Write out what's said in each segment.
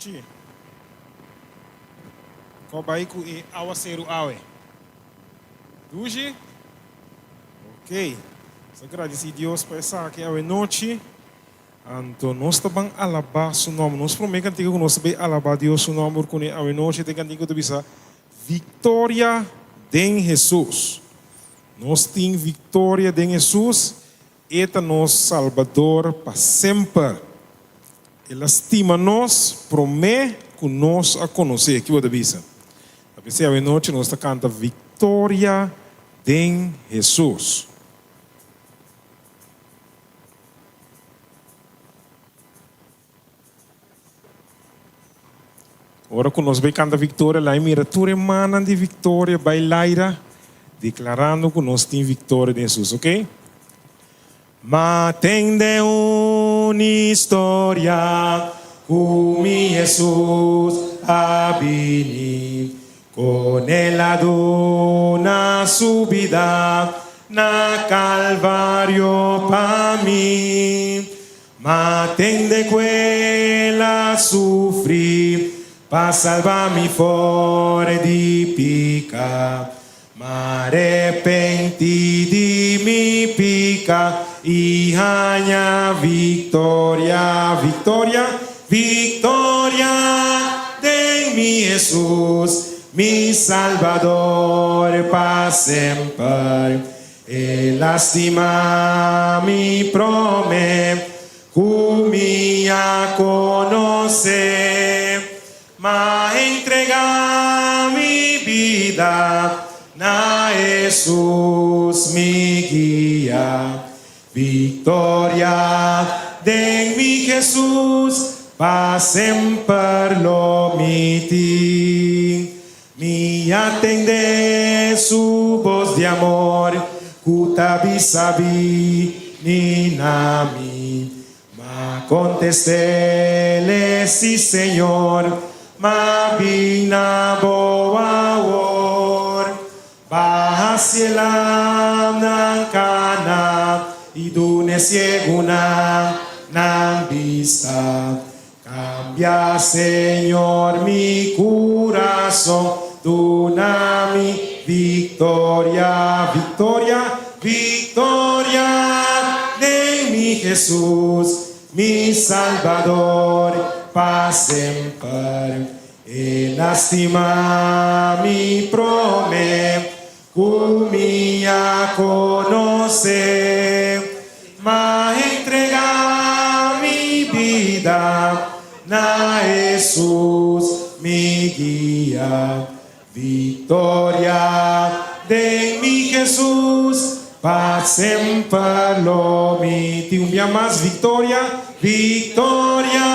nochi. Ko bai ku e awaseru awe? Dushi? Ok. Nos ta gradisí Dios pa esaki awe nochi. Anto nos ta ban alabá su nòmber. Nos promé kantika ku nos ta bai alabá Dios su nòmber kuné awe nochi ta e kantika ku ta bisa Viktoria den Hesus. Nos tin viktoria den Hesus. E ta nos Salbador pa semper. El a stima nos promé ku nos a konos'é. Ki bo ta bisa? Ta p'esei awenochi nos ta kanta Viktoria den Hesus. Ora ku nos bai kanta viktoria lai mira tur e mannan di viktoria bai laira deklarando ku nos tin viktoria den Hesus, ok? Ma tende un historia ku mi Hesus a bini kon el a duna su bida na Kalvario pa mi. Ma tende ku el a sufri pa salba mi for di pika. Ma repenti di mi pika i haña viktoria, viktoria, viktoria den mi Hesus, mi Salbador pa semper. E lastima mi prome ku mi a konosé, ma entrega mi bida na Hesus mi guia. Viktoria den mi Hesus pa semper lo mi tin. Mi a tende su bos di amor ku ta bisa bini na mi. M'a kontest'El, Si, Señor, m'a bin na bo awor. Baha sielamnan kana i dun'e siegunan nan bista. Cambia Señor mi curason, duna mi victoria, victoria, victoria den mi Jesus, mi Salbador pa semper. E lastima mi prome Ku mi a konosé, m'a entregá mi bida na Hesus, mi guia. Viktoria den mi Hesus, pa semper lo mi tin. Un bia mas, Viktoria, viktoria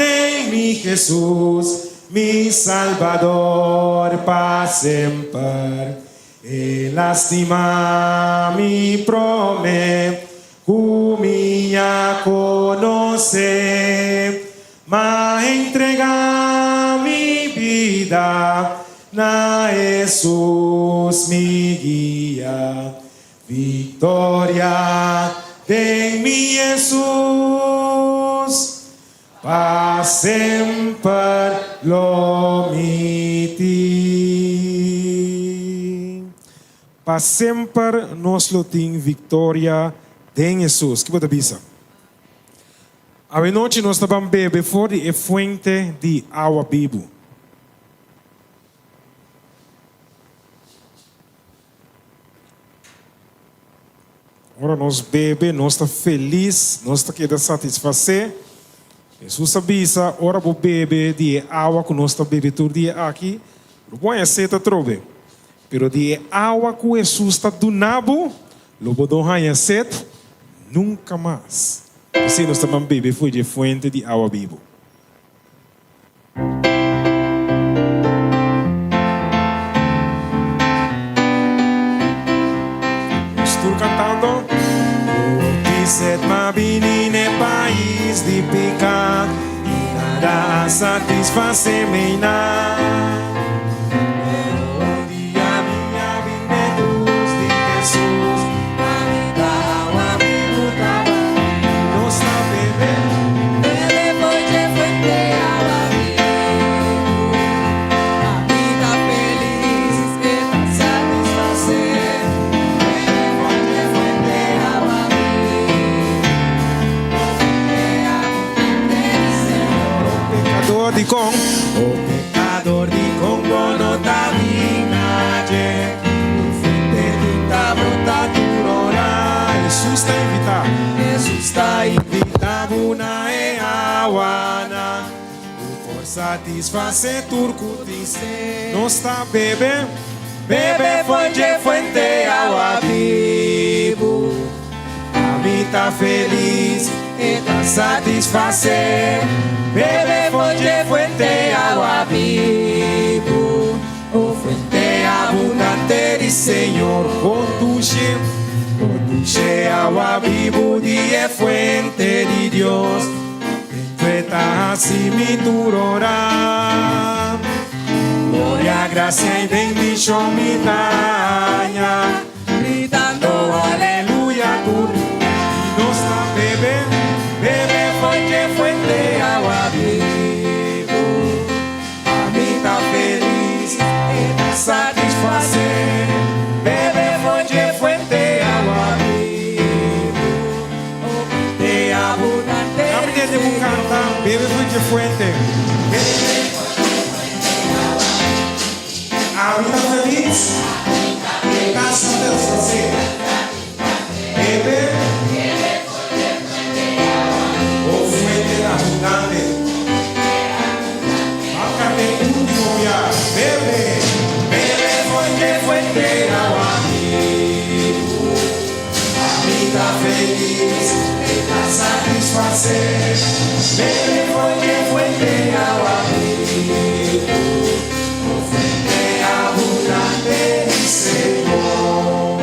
den mi Hesus. Mi Salbador pa semper. E lastima mi prome ku mi a konosé, m'a entregá mi bida na Hesus mi guia. Viktoria den mi Hesus. Pa semper lo mi tin. Pa semper nos lo tin victoria den Hesus. Ki bo ta bisa? Awenochi nos ta ban bebe for di e fuente di awa bibu. Ora nos bebe, nos ta felis, nos ta keda satisfasé. Hesus a bisa, Ora bo bebe di e awa ku nos ta bebe tur dia aki, lo bo haña set atrobe. Pero di e awa ku Hesus ta duna bo, lo bo no haña set nunka mas. P'esei nos ta ban bebe for di e fuente di awa bibu. Nos tur cantando. Por set ma bini n'e pais di pica y nada a satisface mi na. Pero un dia mi a bin n'e cruz di Jesus, pa awa bibu tabata y nos ta bebe. Bebe for dje fuente awa bibu. Dikon? O pekador dikon bo no ta bin na dje? Tur fuente di ta brota tur ora. Hesus ta invitá. Hesus ta invitá bo na e awanan ku por satisfasé tur ku tin sed. Nos ta bebe, bebe for dje fuente awa bibu. Ami ta felis, e ta satisfasé. Bebe for dje fuente awa bibu, o fuente abundante di Señor. Bo dushi, bo dushi awa bibu di e fuente di Dios. E ta hasi mi tur ora. Gloria, gracia i bendishon mi ta haña. Gritando aleluya tur i nos ta bebe, bebe for dje fuente awa bibu. Ami ta felis, e ta satisfasé, bebe for dje fuente awa bibu, o fuente abundante di Ami tende bo canta, bebe for dje fuente. Bebe for dje fuente awa bibu. Ami ta felis e ta satisfasé. Bebe o fuente abundante. Baka te ultimo bia. Bebe, bebe for dje fuente awa bibu. Ami ta felis e ta satisfasé. Bebe for dje fuente awa bibu. O fuente abundante di Señor.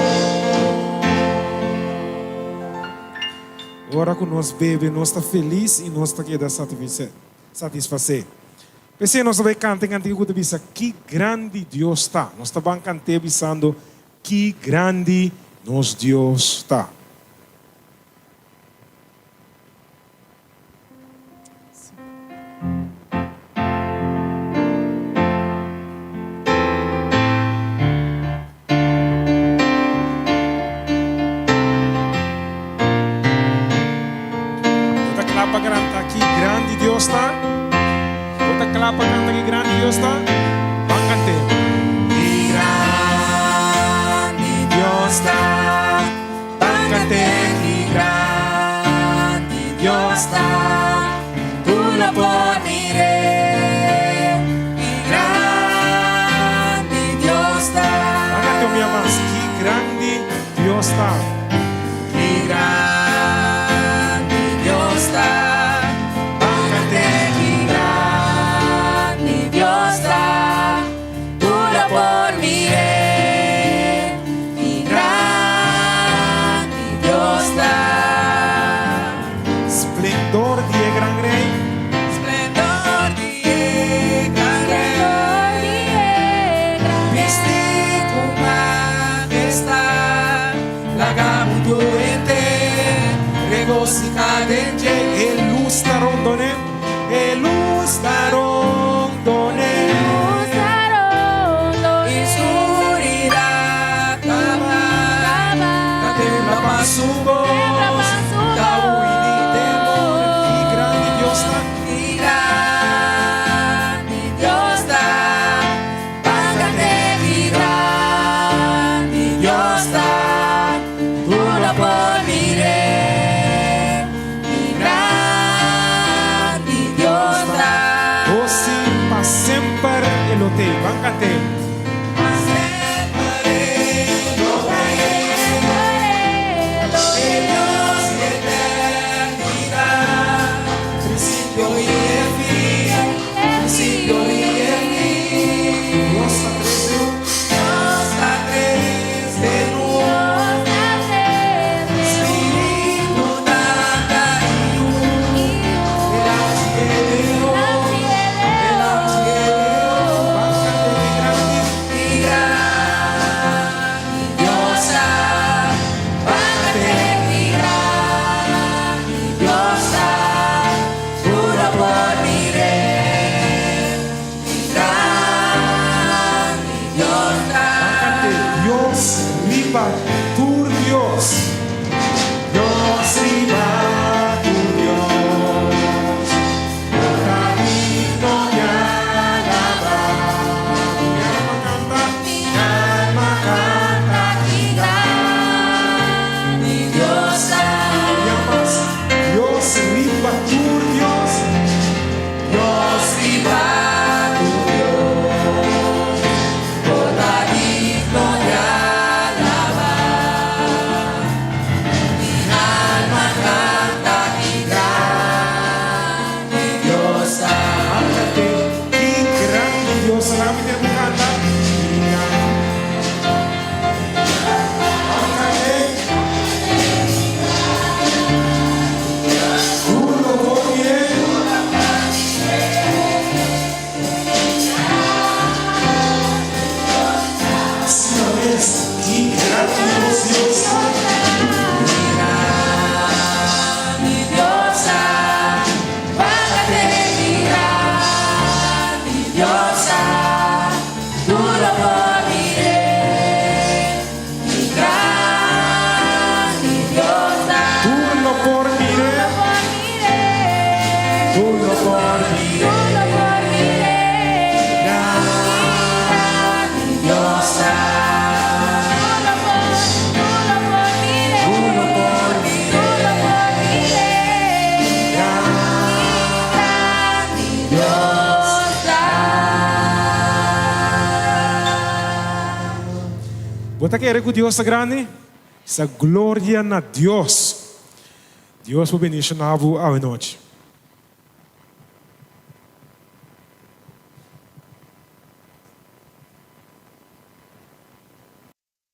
Ora ku nos bebe nos ta felis i nos ta keda satisfasé. P'esei nos ta bai kanta e kantika ku ta bisa, Ki grandi Dios ta! Nos ta ban kant'é bisando, Ki grandi nos Dios ta! Bo ta kla pa granta ki grandi Dios ta? Bo ta kla pa kanta ki grandi Dios ta? Ban kant'é. Ki grandi Dios ta, ban kant'é. Ki grandi Dios ta, tur lo por mir'é. Ki grandi Dios ta. Ban kant'é un bia mas. Ki grandi Dios ta. Ki grandi Dios ta, bájate. Ki grandi Dios ta, dura por mir'é. Ki grandi Dios ta. Splendor di e gran Rey. Splendor di e gran Rey. Bisti ku majestad. Laga mundu henter regosihá den dje. E lus ta rondon'é, e lus ta rondon'é. I skuridat ta bai, ta tembla pa su bos, ta hui di temor. Ki grandi Dios ta! Ki grandi Dios ta! Bájate ki grandi Dios ta, tur lo por mir'é. Ki grandi Dios ta. Gosi pa semper e lo t'ei. Ban kant'é. Pa semper e lo t'ei. E Dios di eternidat, prinsipio i e fin, prinsipio i e fin. Dios ta tres den un. Dios ta tres den un. Spiritu, Tata i Yu. Delante e leon, delante e leon. Ban kant'é ki grandi. Ki grandi Dios ta. Ban kant'é ki grandi Dios ta. Puro por mir'é. Ki grandi Dios ta. Ban kant'é Dios riba tur Dios. Dios riba tur Dios. Bo ta digno di por mir'é. Grandi Dios ta. Bo no por mir'é. Grandi Dios ta. Bo ta kere ku Dios ta grandi? Sa gloria na Dios! Dios por bendiciona bo awe nochi.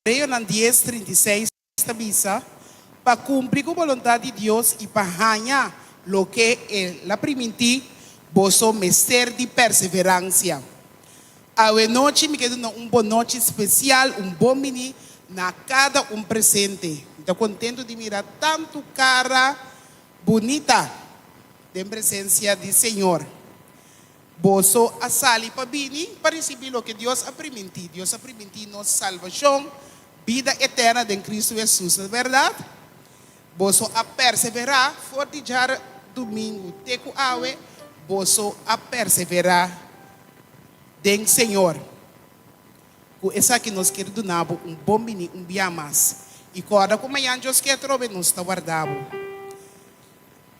Hebreonan dies, 36 ta bisa, Pa kumpli ku boluntat di Dios i pa haña loke El a primintí, boso mester di perseveransia. Awe nochi mi ke duna un bon nochi spesial, un bon bini na kada un presente. Mi ta kontentu di mira tantu kara bunita den presensia di Señor. Boso a sali pa bini pa risibí loke Dios a primintí. Dios a primintí nos salbashon, bida eterna den Kristu Hesus. No ta bèrdat? Boso a perseverá for di djadumingu te ku awe, boso a perseverá den Señor. Ku esaki nos kier duna bo un bon bini un bia mas. I kòrda ku mañan Dios kier trobe nos ta warda bo.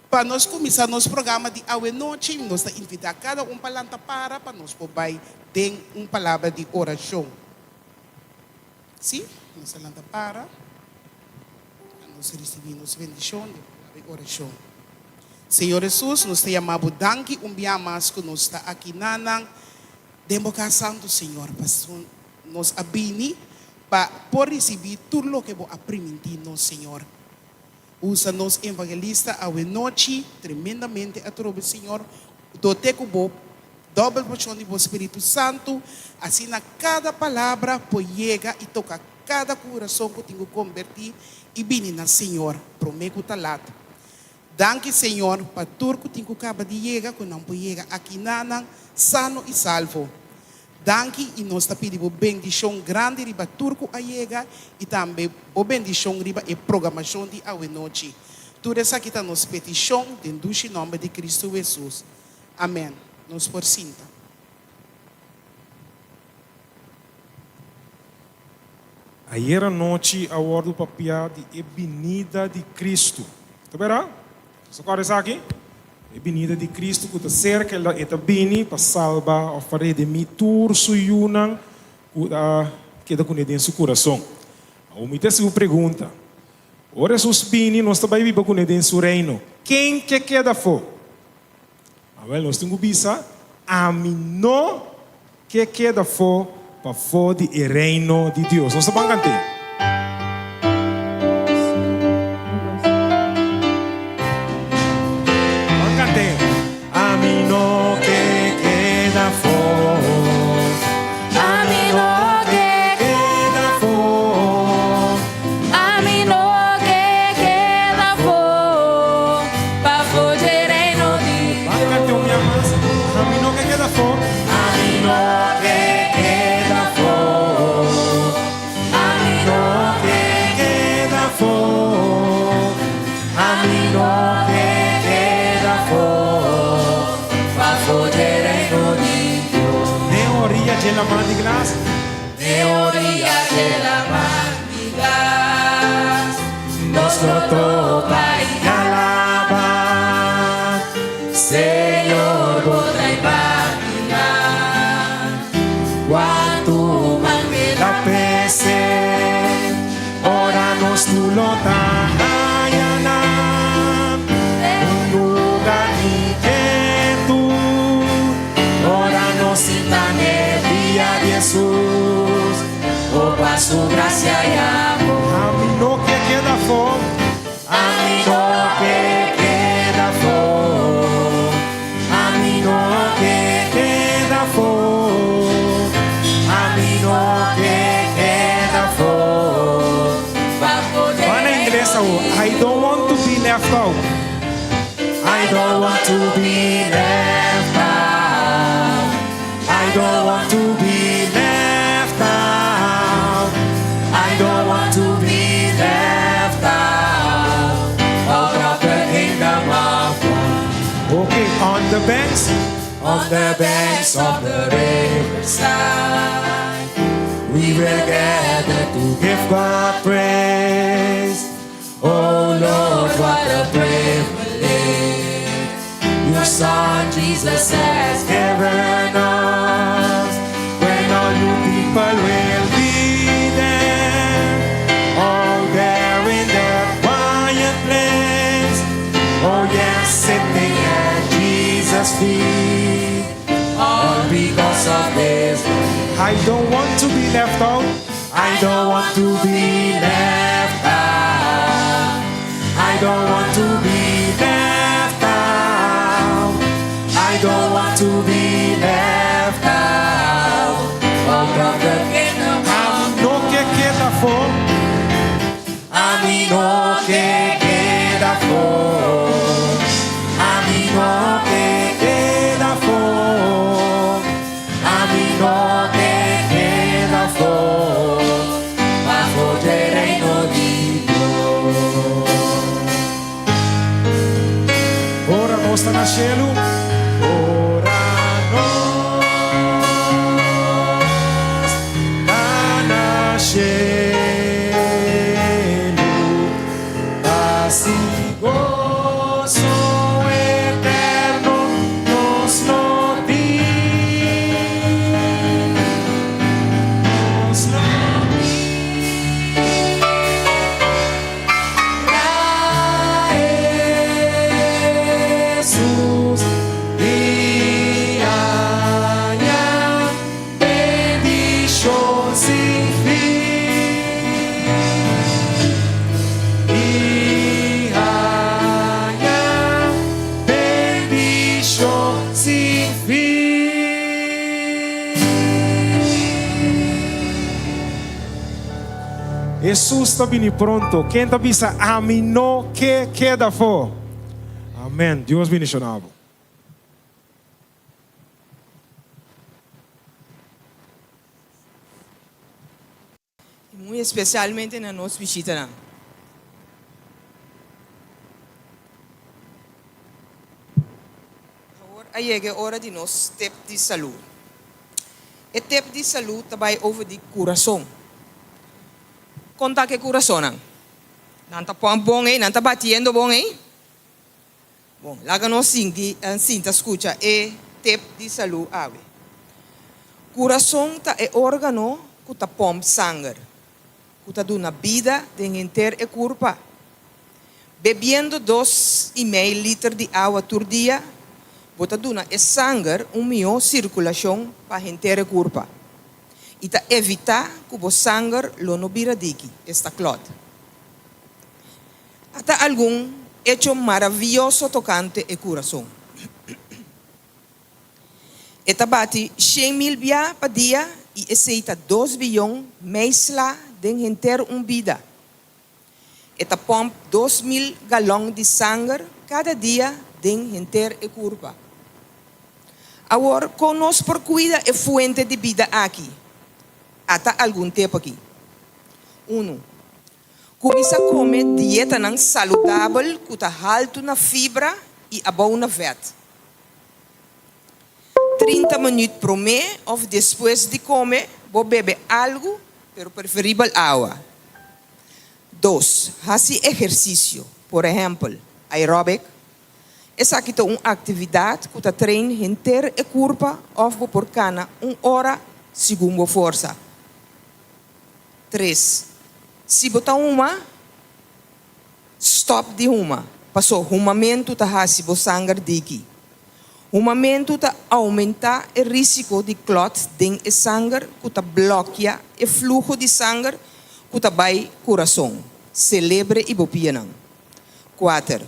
Pa nos kuminsá nos programa di awenochi, nos ta invitá kada un pa lanta para pa nos por bai den un palabra di orashon. Sí, nos ta lanta para pa nos risibí nos bendishon den palabra di orashon. Señor Hesus, nos ta yama Bo danki un bia mas ku nos ta aki nanan den Bo kas santu, Señor, pasobra nos a bini pa por risibí tur loke Bo a primintí nos, Señor. Usa nos evangelista awe nochi tremendamente atrobe Señor dote cu bo dobel porcion di bo Spiritu Santo asina cada palabra por yega y toca cada curason cu tin cu conberti y bini na Señor prome cu ta lat. Danki Señor pa tur cu tin cu caba di yega cu nan por yega aki nanan sano y salvo. Danki i nos ta pidi bo bendishon grandi riba tur ku a yega i tambe bo bendishon riba e programashon di awenochi. Tur esaki ta nos petishon den dushi nòmber di Kristu Hesus. Amèn. Nos por sinta. Ayer anochi a wòrdu papiá di e binida di Kristu. Ta bèrdat? Boso kòrda esaki? E binida di Kristu ku ta serka, e ta bini pa salba òf pa redimí tur su yunan ku a keda kuné den su kurason. Awor mi ta hasi un pregunta, Ora Hesus bini, nos ta bai biba kuné den su Reino. Ken ke keda afó? Awèl, nos tin ku bisa, Ami no ke keda afó pafó di e Reino di Dios. Nos ta ban kant'é. Ban kant'é. Ami no ke keda afó. Ami no ke keda afó. Ami no ke keda afó pafó dje Reino di Dios. Ban kant'é un bia mas. Ami no ke keda afó. Ami no ke keda afó. Ami no ke keda afó. Ami no ke keda afó. Pafó dje Reino di Dios. Den oria dje laman di glas. Den oria dje laman di glas. Nos lo topa i alaba. Señor, bo ta imaginá cuantu mangel Ta pese ora nos tur lo ta haya nan un lugar di quietud ora nos sinta n'e dia di Hesus. Oh, pa su gracia y amor. Ami no ke keda afó. Ami no ke keda afó. Ami no ke keda afó. Ami no ke keda afó. Ban na ingles awor. I don't want to be left out. I don't want to be left out. I don't want to be left out. I don't want to be left out. Out of the kingdom of God. Okay, on the banks. On the banks of the riverside, we will gather to give God praise. Oh Lord, what a privilege your Son Jesus has given us. When all you people will be there, all there in that quiet place. Oh yes, sitting at Jesus' feet, all because of this. I don't want to be left out. I don't want to be left out. I don't want to be left out. I don't want to be left out. Out of the kingdom Ami no ke keda afó. Ami no ke keda afó. Ami no ke keda afó. Ami no ke keda afó. Pafó di reino di Dios. Ora nos ta na shelu. Ora nos ta na shelu. Pas i goso eterno nos lo tin. Nos lo tin. Jesus i haña bendishon sin fin. I haña bendishon sin fin. Jesus ta bini pronto. Ken ta bisa ami no ke keda afó? Amèn. Dios bendishoná bo. I muy espesialmente na nos bishitanan. Awor a yega e ora di nos tip di salú. E tip di salú ta bai over di kurason. Kon ta ku e kurasonnan? Nan ta pòmp bon ei? Nan ta batiendo bon ei? Bon, laga nos sinti sinta skucha e tip di salú awe. Kurason ta e órgano ku ta pòmp sanger, ku ta duna bida den henter e kurpa. Bebiendo dos i mei liter di awa tur dia, bo ta duna e sanger un mihó sirkulashon pa henter e kurpa i ta evitá ku bo sanger lo no bira diki, esta klòt. Ata algun echo maravioso tokante e kurason. E ta bati 100,000 bia pa dia i esei ta dos biyon meisla den henter un bida. E ta pòmp 2000 galòn di sanger kada dia den henter e kurpa. Awor, kon nos por kuida e fuente di bida aki? Ata algun tep aki. Unu, Kuminsá kome dietanan saludabel ku ta haltu na fibra i abou na vèt. 30 minüt promé òf despues di kome bo bebe algu, pero preferibel awa. Dos, Hasi ehersisio, por ehèmpel, aerobic. Esaki ta un aktividat ku ta train henter e kurpa òf bo por kana un ora segun bo forsa. Tres, Si bo ta huma, stòp di huma, pasó humamentu ta hasi bo sanger diki. Humamentu ta oumentá e rísiko di klòt den e sanger ku ta blòkia e fluho di sanger ku ta bai kurason, selebre i bo pianan. Kuater,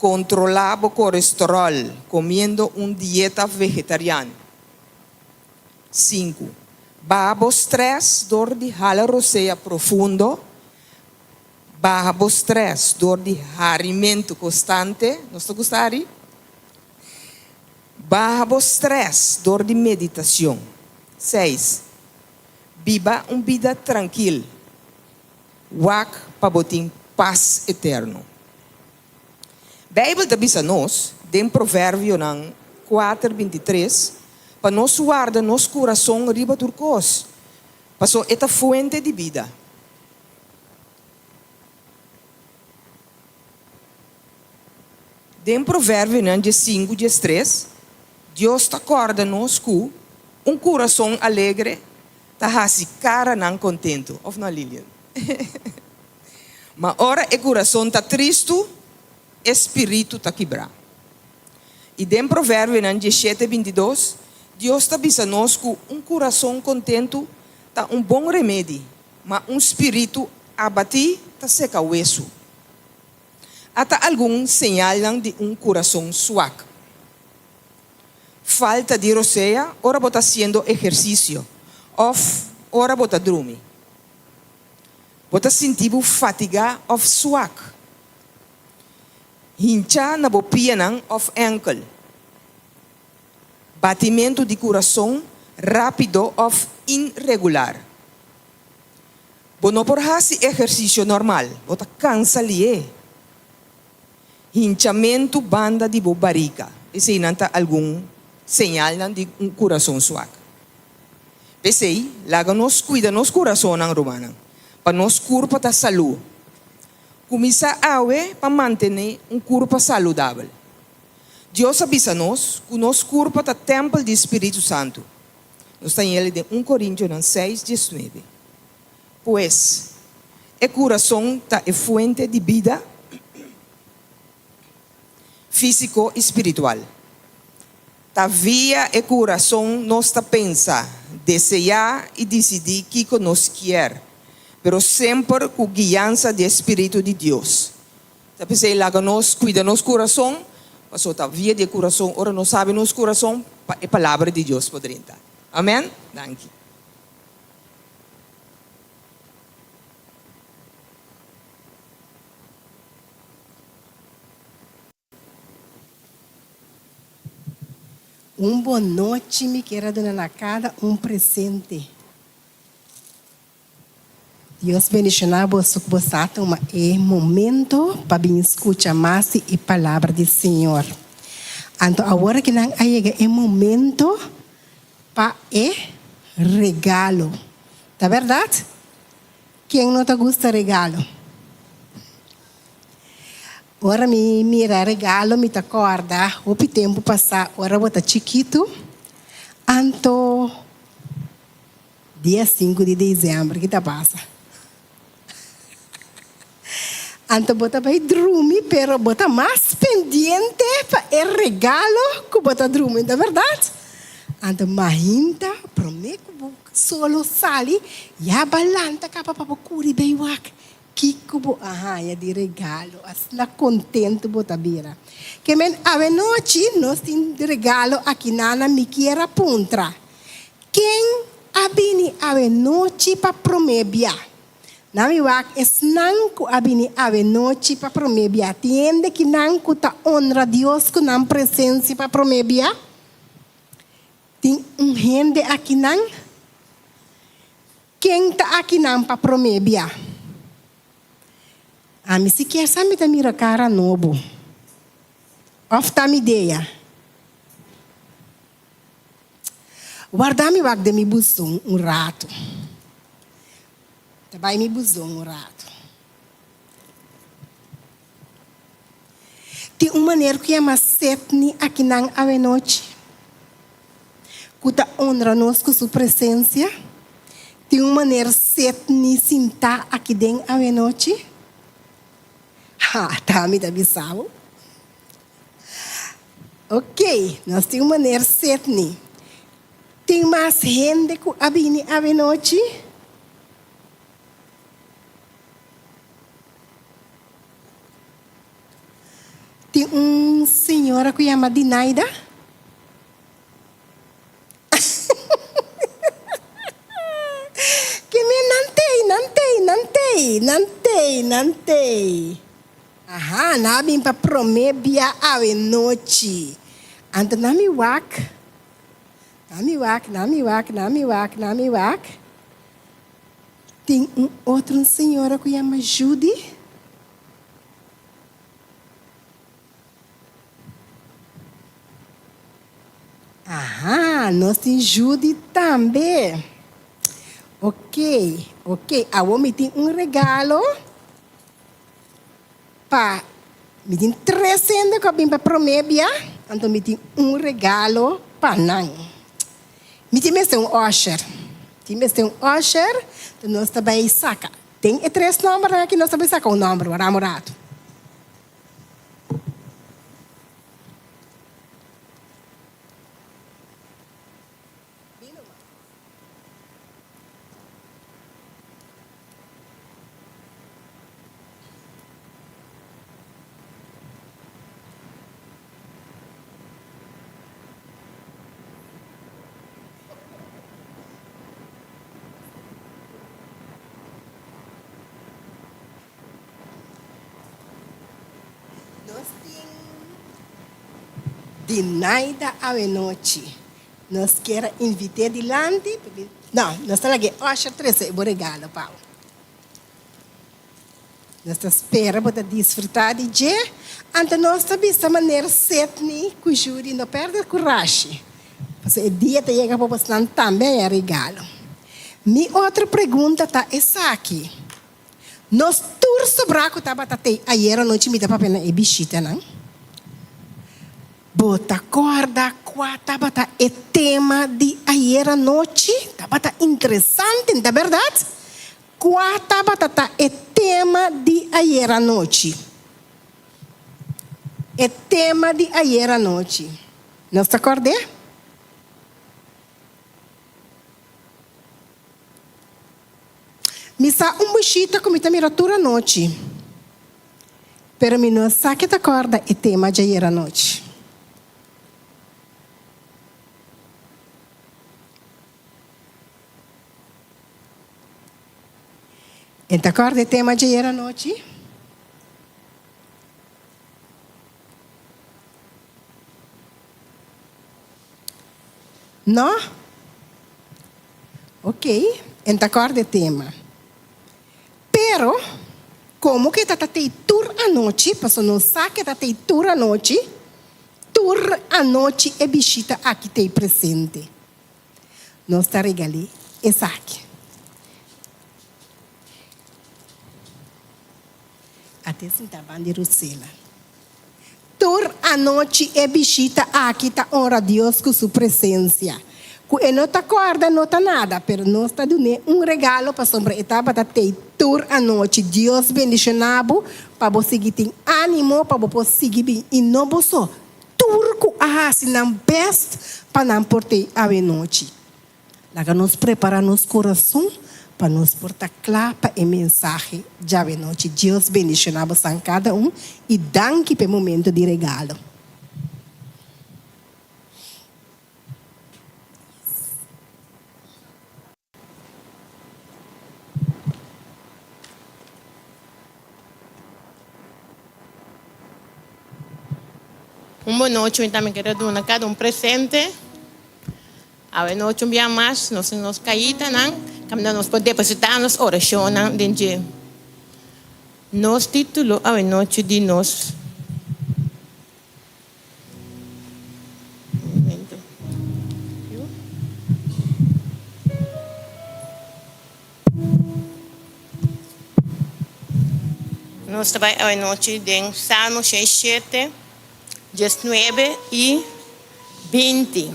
Kontrolá bo kolesteròl komiendo un dieta vegetariano. Sinku, Baha bo strès dor di hala rosea profundo. Baha bo strès dor di harimentu konstante. Nos ta gusta hari? Baha bo strès dor di meditashon. Seis, Biba un bida trankil. Wak pa bo tin pas eterno. Beibel ta bisa nos den Proverbionan. kuater, bintitres, pa nos warda nos kurason riba tur kos, paso e ta fuente di bida. Den Proverbionan diesinku, diestres, Dios ta kòrda nos ku un kurason alegre ta hasi karanan kontentu, òf no, Lilian? Ma ora e kurason ta tristu, e spiritu ta kibrá. I den Proverbionan dieshete, bintidos, Dios ta bisa nos ku un kurason kontentu ta un bon remedi, ma un spiritu abatí ta seka wesu. Ata algun señalnan di un kurason suak. Falta di rosea ora bo ta hasiendo ehersisio òf ora bo ta drumi. Bo ta sinti bo fatigá òf suak. Hinchá na bo pianan òf ènkel. Batimentu di kurason rápido òf inregular. Bo no por hasi ehersisio normal, bo ta kansa lié. Hinchamentu banda di bo barika. Eseinan ta algun señalnan di un kurason suak. P'esei, laga nos kuida nos kurasonnan, rumannan, pa nos kurpa ta salú. Kuminsá awe pa mantené un kurpa saludabel. Dios a bisa nos ku nos kurpa ta tèmpel di spiritu santu. Nos ta hañ'el den un Korintionan seis, diesnuebe. Pues, e kurason ta e fuente di bida físiko i spiritual. Ta via e kurason nos ta pensa, deseá i disidí kiko nos kier, pero semper ku guiansa di e spiritu di Dios. Ta p'esei laga nos kuida nos kurason, pasobra ta via di e kurason, ora nos sabi nos kurason, pa e palabra di Dios por drenta. Amen. Danki. Un bon nochi mi kier a duna na kada un presente. Dios bendiciona boso cu bo sa tuma e momento pa bin scucha mas di e palabra di Señor. Anto awor aki nan a yega e momento pa e regalo. Ta berdad? Ken no ta gusta regalo? Ora mi mira regalo mi ta corda hopi tempo pasa ora bo ta chikito. Anto. Dia sinku di dezèmber ki ta pasa? Anto bo ta bai drumi pero bo ta mas pendiente pa e regalo ku bo ta drumi, ta bèrdat? Anto mahinta promé ku bo solo sali ya ba lanta kaba pa bo kuri bai wak kiko bo a haña di regalo. Asina kontentu bo ta bira. Ke men awenochi nos tin regalo aki nana mi kier a puntra. Ken a bini awe nochi pa promé bia? Na mi wak esnan ku a bini awe nochi pa promé bia. Tin hende kinan ku ta onra Dios ku nan presensia pa promé bia? Tin un hende akinan? Ken ta akinan pa promé bia? Ami si kier sa mi ta mira kara nobo. Òf ta mi idea? Warda mi wak den mi buzon un ratu. Ta bai mi buzon un ratu. Tin un maner ku yama Setni akinan awenochi, ku ta onra nos ku su presensia. Tin un maner Setni sintá aki den awenochi. Ha, ta mi ta bisa bo. Ok, nos tin un meneer Sidney. Tin mas hende ku a bini awenochi? Tin un señora ku yama Dinaida? Ke men nan tei, nan tei, nan tei, nan tei, nan tei. Aha, nan a bin pa promé bia awe nochi. Anto nan mi wak, nan mi wak, nan mi wak, nan mi wak, nan mi wak. Tin un otro un señora ku yama Judy. Aha, nos tin Judy tambe. Ok, ok, awor mi tin un regalo pa, mi tin tres hende ku a bin pa promé bia, anto mi tin un regalo pa nan. Mi tin mester un usher, tin mester un usher, anto nos ta bai saka. Den e tres nòmbernan aki nos ta bai saka un nòmber, wara un ratu. Nos tin Dinaida awenochi. Nos kier a invit'é dilanti pa bin. No, nos ta laga e usher trese bo regalo pa bo. Nos ta spera bo ta disfrutá di dje. Anto nos ta bisa maner Sidney ku Judy no pèrdè kurashi, pasobra e dia ta yega pa bosnan tambe haña regalo. Mi otro pregunta ta esaki, Nos tur sobrá ku tabata tei ayera nochi mi ta papia na e bishitanan. Bo ta kòrda kua tabata e tema di ayera nochi? Tabata interesante, no ta bèrdat? Kua tabata ta e tema di ayera nochi? E tema di ayera nochi. Nos ta kòrd'é? Mi sa un bushita ku mi ta mira tur anochi, pero mi no sa ke ta kòrda e tema djayer anochi. E ta kòrda e tema djayer anochi? No? Ok, en ta kòrda e tema. Pero, komo ku e ta ta tei tur anochi, pasobra nos sa ku e ta tei tur anochi, tur anochi e bishita aki tei presente. Nos ta regal'é esaki. Ate sinta ban di Rusela. Tur anochi e bishita aki ta honra Dios ku su presensia. Ku e no ta kòrda no ta nada, pero nos ta dun'é un regalo pasobra e tabata tei tur anochi. Dios bendishoná bo pa bo sigui tin ánimo pa bo por sigui bin i no bo so, tur ku a hasi nan bèst pa nan por tei awenochi. Laga nos prepará nos kurason pa nos por ta kla pa e mensahe djawe nochi. Dios bendishoná bosan kada un i danki pa e momento di regalo. Un bon nochi, mi tambe kere duna kada un presente. Awe nochi un bia mas nos tin nos kaitanan kaminda nos por depositá nos orashonnan den dje. Nos título awe nochi di nos. Un momento. Nos ta bai awe nochi den Salmo 67, 19 i 20.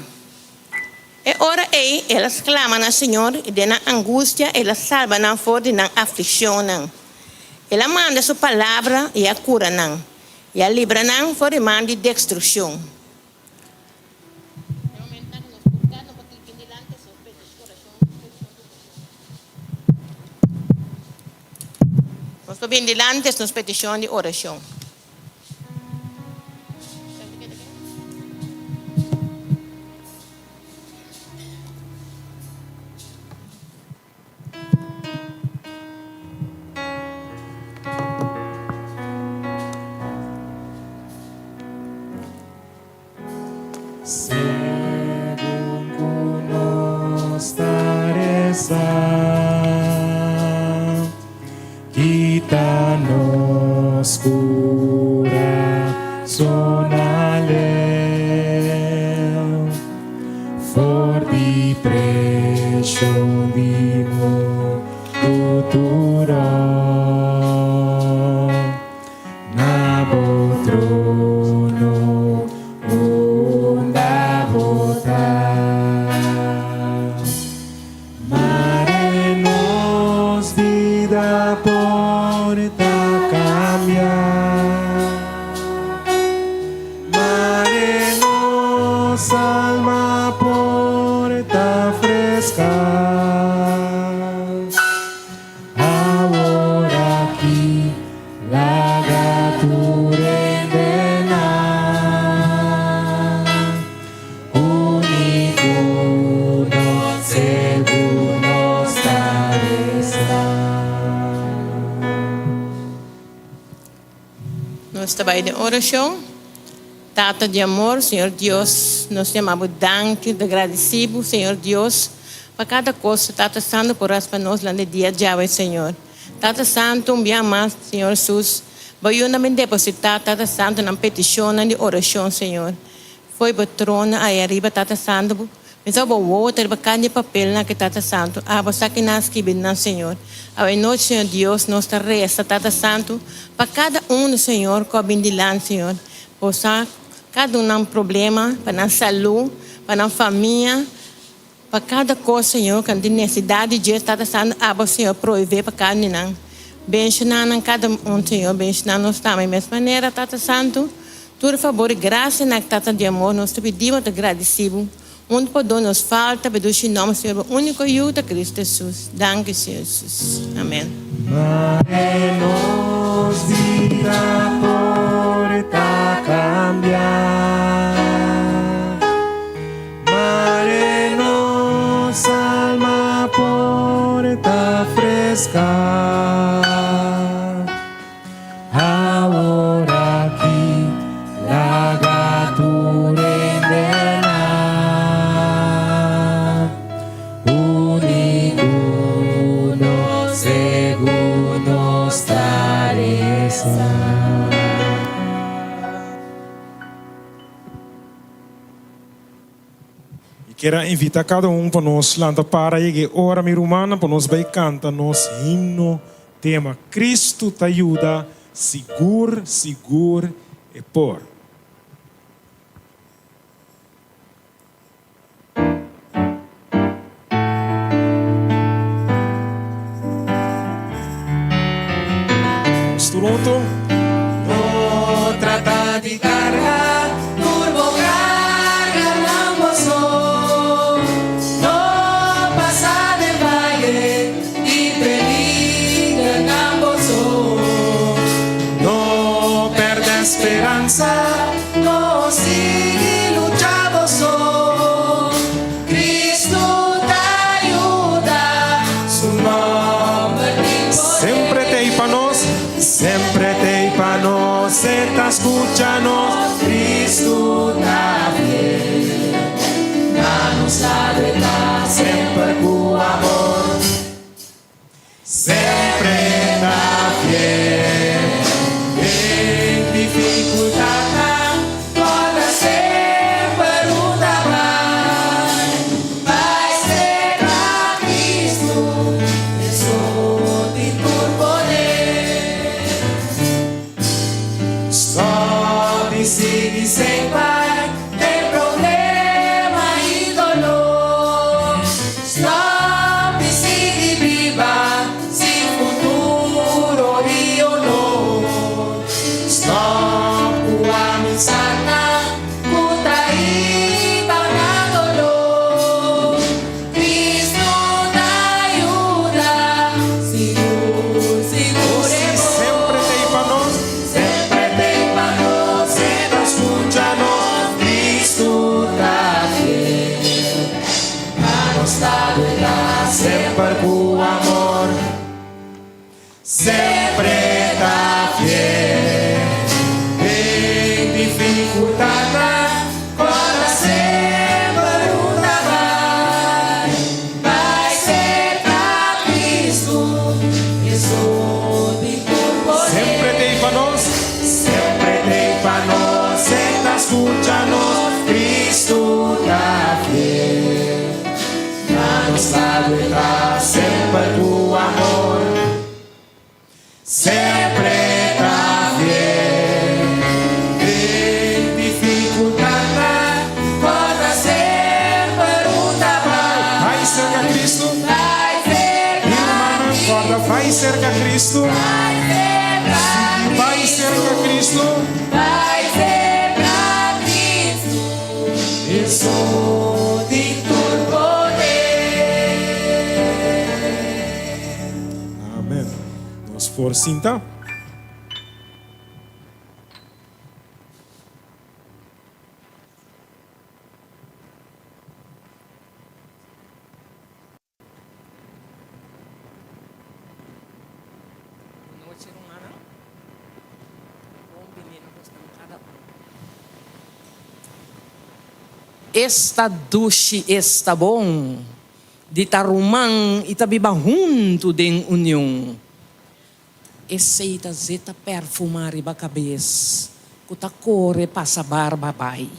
E ora ei el a sklama na Señor i den nan angustia el a salba nan for di nan aflikshonnan. El a manda su palabra i a kura nan, i a libra nan for di man di destrukshon. Nos por bin dilanti es nos petishon di orashon. Segun ku nos ta resa, kita nos ku. preshon di mundu tur Na bo trono unda bo ta. Mare nos bida por ta kambia. Mare nos alma por ta freska. Awor aki laga tur hende nan Uni ku nos segun nos ta resa. Nos ta bai den orashon. Tata di amor, Señor Dios, nos yama Bo danki, ta gradisí Bo, Señor Dios, pa kada kos ku Tata Santu por hasi pa nos durante dia djawe, Señor. Tata Santu, un bia mas, Señor Jesus, Bo yuda mi depositá, Tata Santu, nan petishonnan di orashon, Señor. Fo'i Bo trono ai ariba, Tata Santu, Bo mester Bo wowo ta riba kada di e papelnan aki, Tata Santu. Abo sa ki nan a skibi nan, Señor. Awe nochi, Señor Dios, nos ta resa, Tata Santu, pa kada uno, Señor, ku a bin dilanti, Señor. Bo sa kada un nan problema, pa nan salú, pa nan famia, pa kada kos, Señor, ku nan tin nesesidat di dje, Tata Santu, abo, Señor, proveé pa kada un di nan. Benshoná nan kada un, Señor, benshoná nos tambe mes manera, Tata Santu. Tur fabor i grasia na Tata di amor, nos ta pidi bo, ta gradisí bo. Un por dor nos falta, pe dushi nomber, Señor, bo úniko Yu ta Cristo Jesus. Danki, Señor Jesus. Amen. Mare nos bida por ta cambia. Mare nos alma por ta fresca. Awor aki laga tur hende nan uni ku nos segun nos ta resa. Mi kier a invita cada un pa nos lanta para yega e ora, mi rumannan, pa nos bay canta nos himno tema Cristo ta yuda, sigur, sigur e por. Nos tur hunto. No trata di carga tur bo carganan bo so. No pasa den valle di peligernan bo so. No perde speransa, no sigui lucha bo so. Cristo ta yuda, su nomber tin poder. Sempre t'ei pa nos, sempre t'ei pa nos, e ta scucha nos. Cristo ta fiel, na nos lado e ta semper cu amor. Sempre ta fiel den dificultadnan. Corda semper unda bai, bai cerca Cristo, Hesus tin tur poder. Stop y sigui semper den problema y dolor. Stop y sigui biba sin futuro y honor. Stop cu amistadnan cu ta hiba na dolor. Cristo ta yuda, sigur, sigur e por. Semper t'ei pa nos, Semper t'ei pa nos, e ta scucha nos. Cristo ta fiel, na nos lado e ta Semper cu amor. Semper ta fiel den dificultadnan. Corda semper unda bai, bai cerca Cristo, Hesus tin tur poder. Semper t'ei pa nos, semper t'ei pa nos, e ta scucha nos. Cristo ta fiel. nos lado e ta semper ku amor, semper e ta fiel. Den difikultatnan, kòrda semper un ta bai. Bai serka Kristu. Mi rumannan, kòrda bai serka Kristu. Sigui bai serka Kristu. Esun tin tur poder. Amen. Nos por sinta. Bon nochi rumannan. Bon bini na bosnan kada un. Esta dushi, esta bon di ta ruman i ta biba huntu den union. Esei ta zeta perfumá riba kabes ku ta kore pasa barba bai.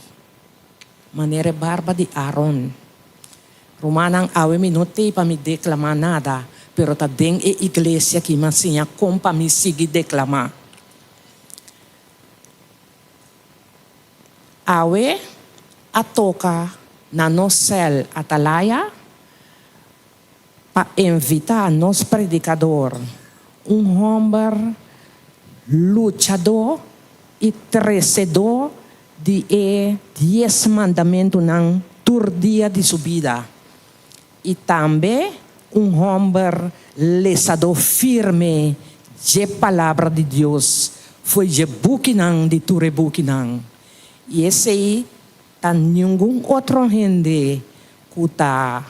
Manera e barba di Aaron. Rumannan, awe mi no tei pa mi deklamá nada, pero ta den e iglesia ki mi a siña kon pa mi sigui deklamá. Awe a toka na nos sèl Atalaya pa invitá nos predikador, un hòmber luchadó i tresedó di e Dies Mandamentunan tur dia di su bida, i tambe un hòmber lesadó firme dje Palabra di Dios fo'i dje bukinan di tur e bukinan. I esei ta ningun otro hende ku ta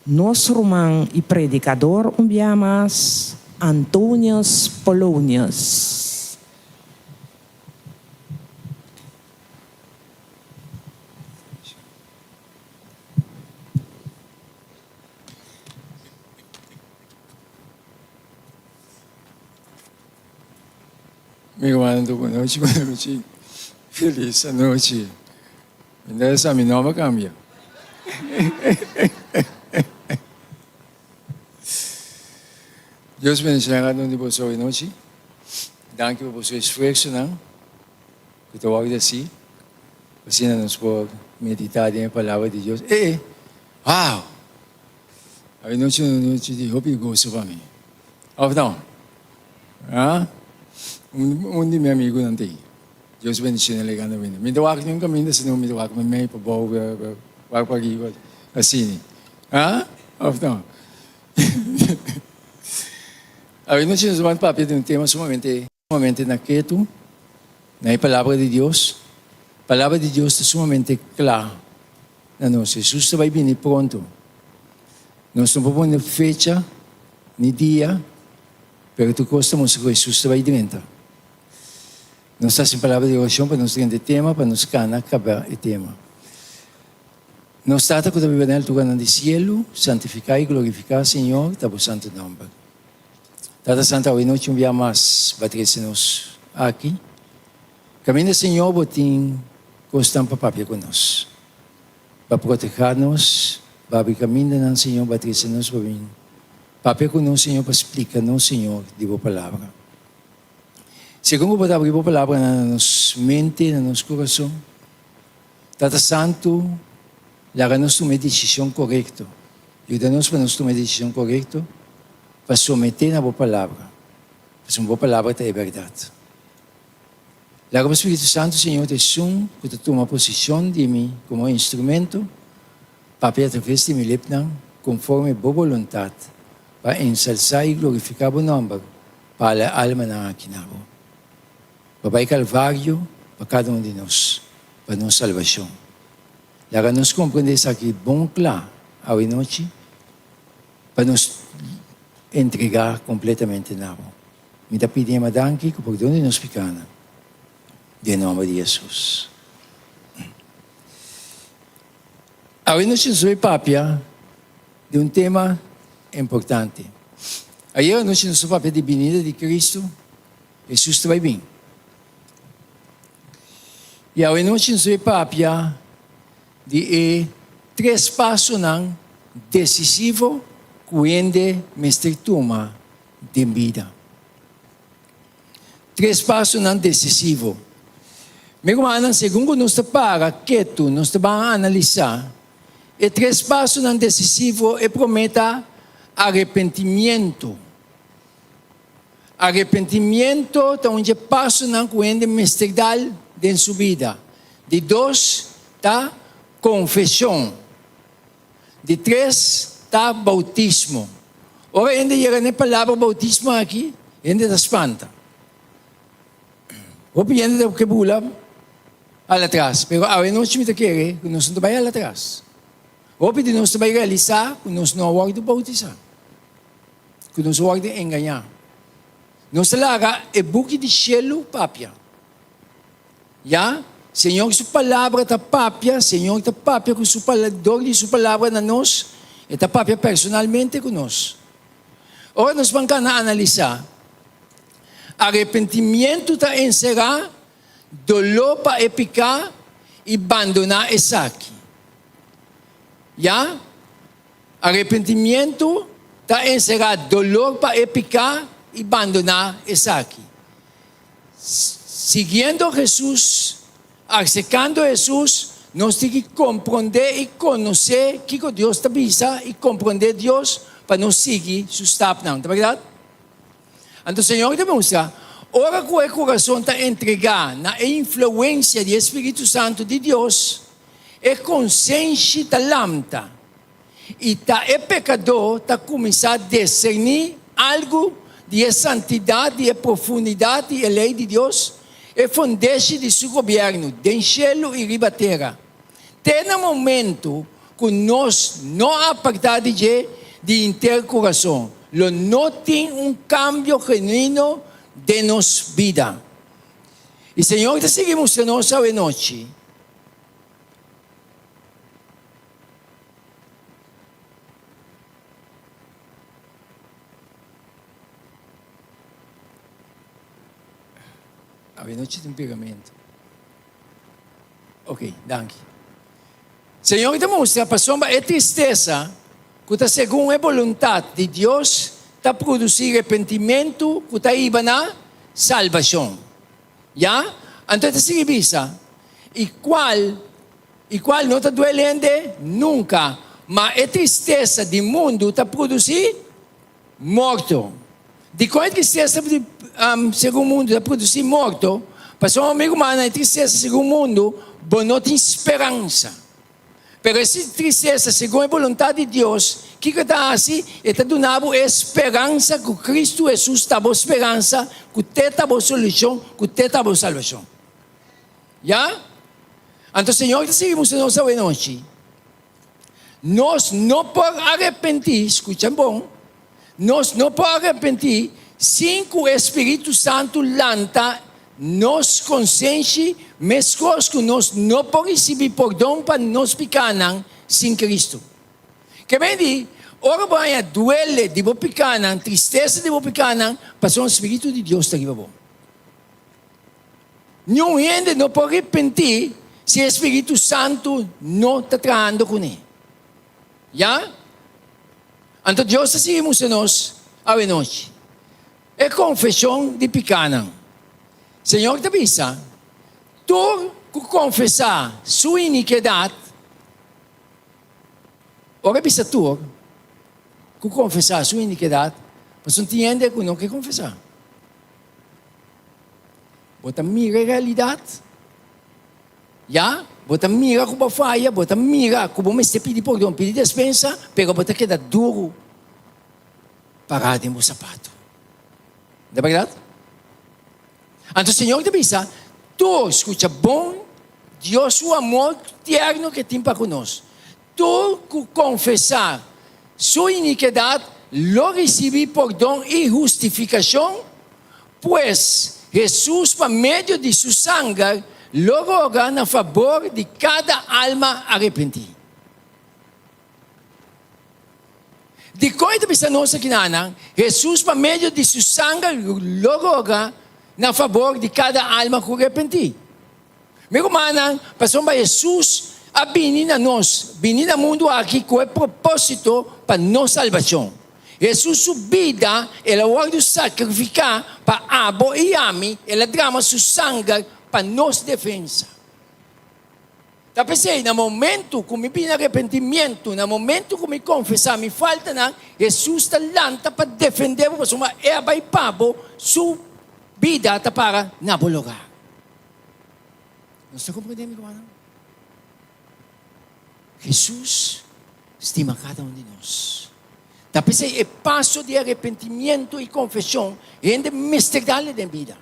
Nos ruman i predikador un bia mas, Antonius Polonius. Mi rumannan tur bon nochi, bon nochi. Felis anochi. Mi ta sa mi nomber cambia. Dios bendiciona cada un di boso hoy nochi. Danki pa boso esfuerzonan cu ta worde haci. Asina nos por medita den e palabra di Dios. Eh, eh! Wow! Awe nochi un nochi di hopi goso pa mi. Of no? Ah? Un di mi amigunan ta ei. Dios bendiciona legando mi. Mi ta wak ni un caminda sino mi ta wak mi mei pa bou, wak pa riba, asini. Ha? Of no? Awe nochi nos ban papia di un tema sumamente, sumamente na ketu, na e Palabra di Dios. Palabra di Dios ta sumamente cla na nos. Jesus ta bai bini pronto. Nos no por pone fecha ni dia, pero tur cos ta mustra cu Jesus ta bai drenta. Nos ta hasi un palabra di orashon pa nos drenta e tema, pa nos kana kaba e tema. Nos Tata ku ta biba den alturanan di sielu, santifiká i glorifiká, Señor, ta bo santu nòmber. Tata Santu, awe nochi un bia mas bo a trese nos aki. Kaminda, Señor, bo tin kosnan pa papia ku nos. Bo a protehá nos, bo a abri kamindanan, Señor, bo a trese nos pa bin papia ku nos, Señor, pa splika nos, Señor, di bo palabra. Segun ku bo ta abri bo palabranan na nos mente, na nos kurason, Tata Santu, laga nos tuma e desishon korekto. Yuda nos pa nos tuma e desishon korekto pa someté na bo Palabra, pasobra bo Palabra ta e bèrdat. Laga bo Spiritu Santu, Señor, ta esun ku ta tuma posishon di mi komo instrumento, papia atraves di mi lipnan konforme bo boluntat, pa ensalsá i glorifiká bo nòmber Pa ala almanan aki na bo. Pa bai Calvario pa cada un di nos, pa nos salvacion. Laga nos comprende esaki bon cla awe nochi, pa nos entrega completamente na bo. Mi ta pidi Ema danki cu pordon di nos picanan, den nomber di Jesus. Awe nochi nos bai papia di un tema importante. Ayer anochi nos a papia di binida di Cristo, Jesus ta bai bin. I awe nochi nos bai papia di e tres pasonan. desisivo ku hende mester tuma den bida. Tres pasonan desisivo. Mi rumannan, segun ku nos ta para ketu, nos ta ban analisá e tres pasonan desisivo. E promé ta arepentimiento. Arepentimiento ta un dje pasonan ku hende mester dal den su bida. Di dos ta konfeshon. Di tres ta boutismo. Ora hende yega na e palabra boutismo aki, hende ta spanta. Hopi hende ta ke bula al atras, pero awe nochi mi ta kere ku nos no ta bai al atras. Hopi di nos ta bai realisá ku nos no a wòrdu boutisá, ku nos a wòrdu engañá. Nos ta laga e buki di shelu papia. Ya, Señor su palabra ta papia, Señor ta papia ku su palabra, dor di su palabra na nos, e ta papia personalmente ku nos. Ora nos ban kana analisá, arepentimiento ta enserá doló pa e piká i bandoná esaki. Ya, arepentimiento ta enserá dolor pa e piká i bandoná esaki. Siguiendo Hesus, aserkando Hesus, nos tin ki komprondé i konosé kiko Dios ta bisa i komprondé Dios pa nos sigui su stapnan. Ta bèrdat? Anto Señor ta mustra, ora ku e kurason ta entregá na e influensia di e Spiritu Santu di Dios, e konsenshi ta lamta I ta e pekadó ta kuminsá deserní algu di e santidat di e profundidat di e lei di Dios, e fundeshi di su gobièrnu den shelu i riba tera. Te na momentu ku nos no apartá di dje di henter kurason, lo no tin un kambio genuino den nos bida. I Señor ta sigui mustra nos awenochi. Avenochi tin pegamento. Ok, danki. Señor ta mustra pasobra e tristesa ku ta segun e boluntat di Dios ta produsí repentimentu ku ta hiba na salbashon. Ya? Anto e ta sigui bisa, I kual I kual no ta duel hende nunka, ma e tristesa di mundu ta produsí morto. Dikon e tristesa di segun mundu ta produsí morto? Pasobra un amigu manda e tristesa segun mundu, bo no tin speransa. Pero e tristesa segun e boluntat di Dios, kiko e ta hasi? E ta duna bo e speransa ku Kristu Hesus ta bo speransa, ku te ta bo solushon, ku te ta bo salbashon. Ya? Anto Señor ta sigui mustra nos awenochi, nos no por arepentí, skucha bon, nos no por arepentí sin ku e Spiritu Santu lanta nos konsenshi meskos ku nos no por risibí pordon pa nos pikánan sin Kristu. Ke men di, ora bo haña duele di bo pikánan, tristesa di bo pikánan, pasobra Spiritu di Dios ta riba bo. Niun hende no por repentí si e Spiritu Santu no ta trahando kuné. Ya? Anto Dios ta sigui mustra nos awenochi e konfeshon di pikánan. Señor ta bisa, Tur ku konfesá su inikedat, ora e bisa tur ku konfesá su inikedat, pasobra tin hende ku no ke konfesá. Bo ta mira e realidat? Ya, bo ta mira ku bo faya, bo ta mira ku bo mester pidi pordon, pidi despensa, pero bo ta keda duru pará den bo sapato. Ta bèrdat? Anto Señor ta bisa, Tur skucha bon Dios su amor tierno ke tin pa ku nos. Tur ku konfesá su inikidat lo risibí pordon i hustifikashon, pues Hesus pa medio di su sanger lo roga na fabor di kada alma arepentí. Dikon e ta bisa nos akinanan, Hesus pa medio di su sanger lo roga na fabor di kada alma ku arepentí? Mi rumannan, pasobra Hesus. a bini na nos, bini na mundu aki ku e propósito pa nos salbashon. Hesus su bida, el a wòrdu sakrifiká pa abo i ami, el a drama su sanger pa nos defensa. Ta p'esei, na momentu ku mi bini arepentimientu, na momentu ku mi konfesá mi faltanan, Hesus ta lanta pa defendé bo pasobra e a bai pa bo, su bida ta para na bo lugá. Nos ta komprendé, mi rumannan? Hesus stima kada un di nos. Ta p'esei e paso di arepentimientu i konfeshon hende mester dal den bida.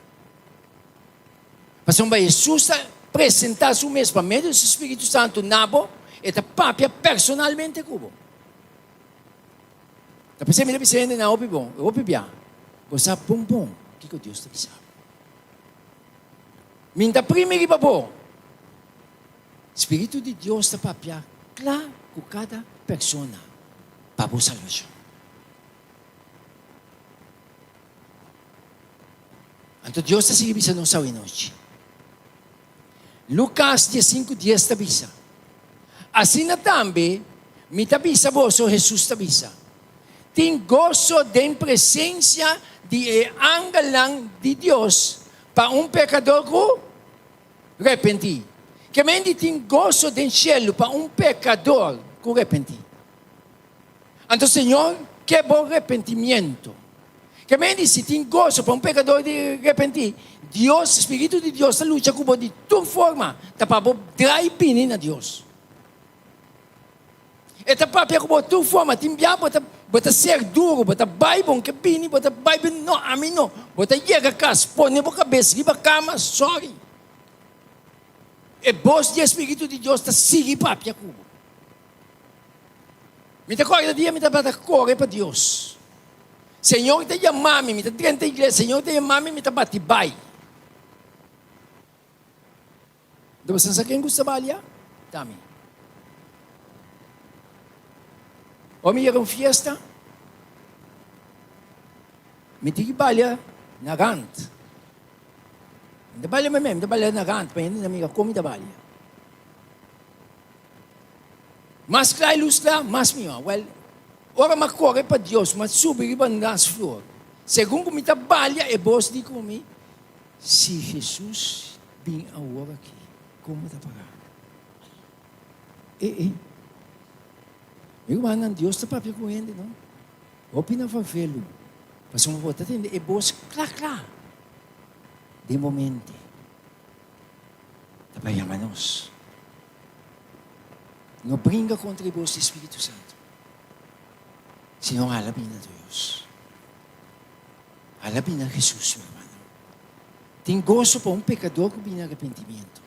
Pasobra Hesus ta presentá su mes pa medio di su spiritu santu na bo, e ta papia personalmente ku bo. Ta p'esei mi ta bisa hendenan hopi bon, hopi bia, bo sa bon bon kiko Dios ta bisa bo. Mi no ta primi riba bo. Spiritu di Dios ta papia kla ku kada persona pa bo salbashon. Anto Dios ta sigui bisa nos awenochi. Lukas diesinku dies ta bisa, Asina tambe mi ta bisa boso, Hesus ta bisa, tin goso den presensia di e angelnan di Dios pa un pekador ku repentí. Ke men di tin goso den shelu pa un pekador ku repentí? Anto Señor ke bo repentimiento. Ke men di si tin goso pa un pekador di repentí, Dios, Spiritu di Dios ta lucha ku bo di tur forma ta pa bo drai bini na Dios. E ta papia ku bo tur forma, tin bia bo ta bo ta ser duro, bo ta bai bo ke bini, bo ta bai bini, no ami no, bo ta yega kas pone bo kabes riba kama, sorry. E bos di e Spiritu di Dios ta sigui papia ku bo. Mi ta kòrda dia mi tabata kore pa Dios. Señor ta yama mi, mi ta drenta iglesia, Señor ta yama mi, mi ta bati bai. Anto boso sa ken ku sta balia? Ta mi. Ora mi yega un fiesta, mi tin ki balia na rant. Mi ta balia mei, mi ta balia na rant, pa hende nan mira kon mi ta balia. Mas kla e lus kla, mas mihó. Wèl, ora mi a kore pa Dios, mi a subi riba nas flor. Segun ku mi ta balia, e bos di ku mi, Si Hesus bin awor aki, kon bo ta pará? E e. Mi rumannan, Dios ta papia ku hende, no? Hopi na farvelu, pasobra bo ta tende e bos kla kla den bo mente. Ta pa yama nos. No bringa kontra e bos di Spiritu Santu, sino hala bini na Dios. Hala bini na Hesus, mi hermano. Tin goso pa un pekador ku bini na arepentimiento.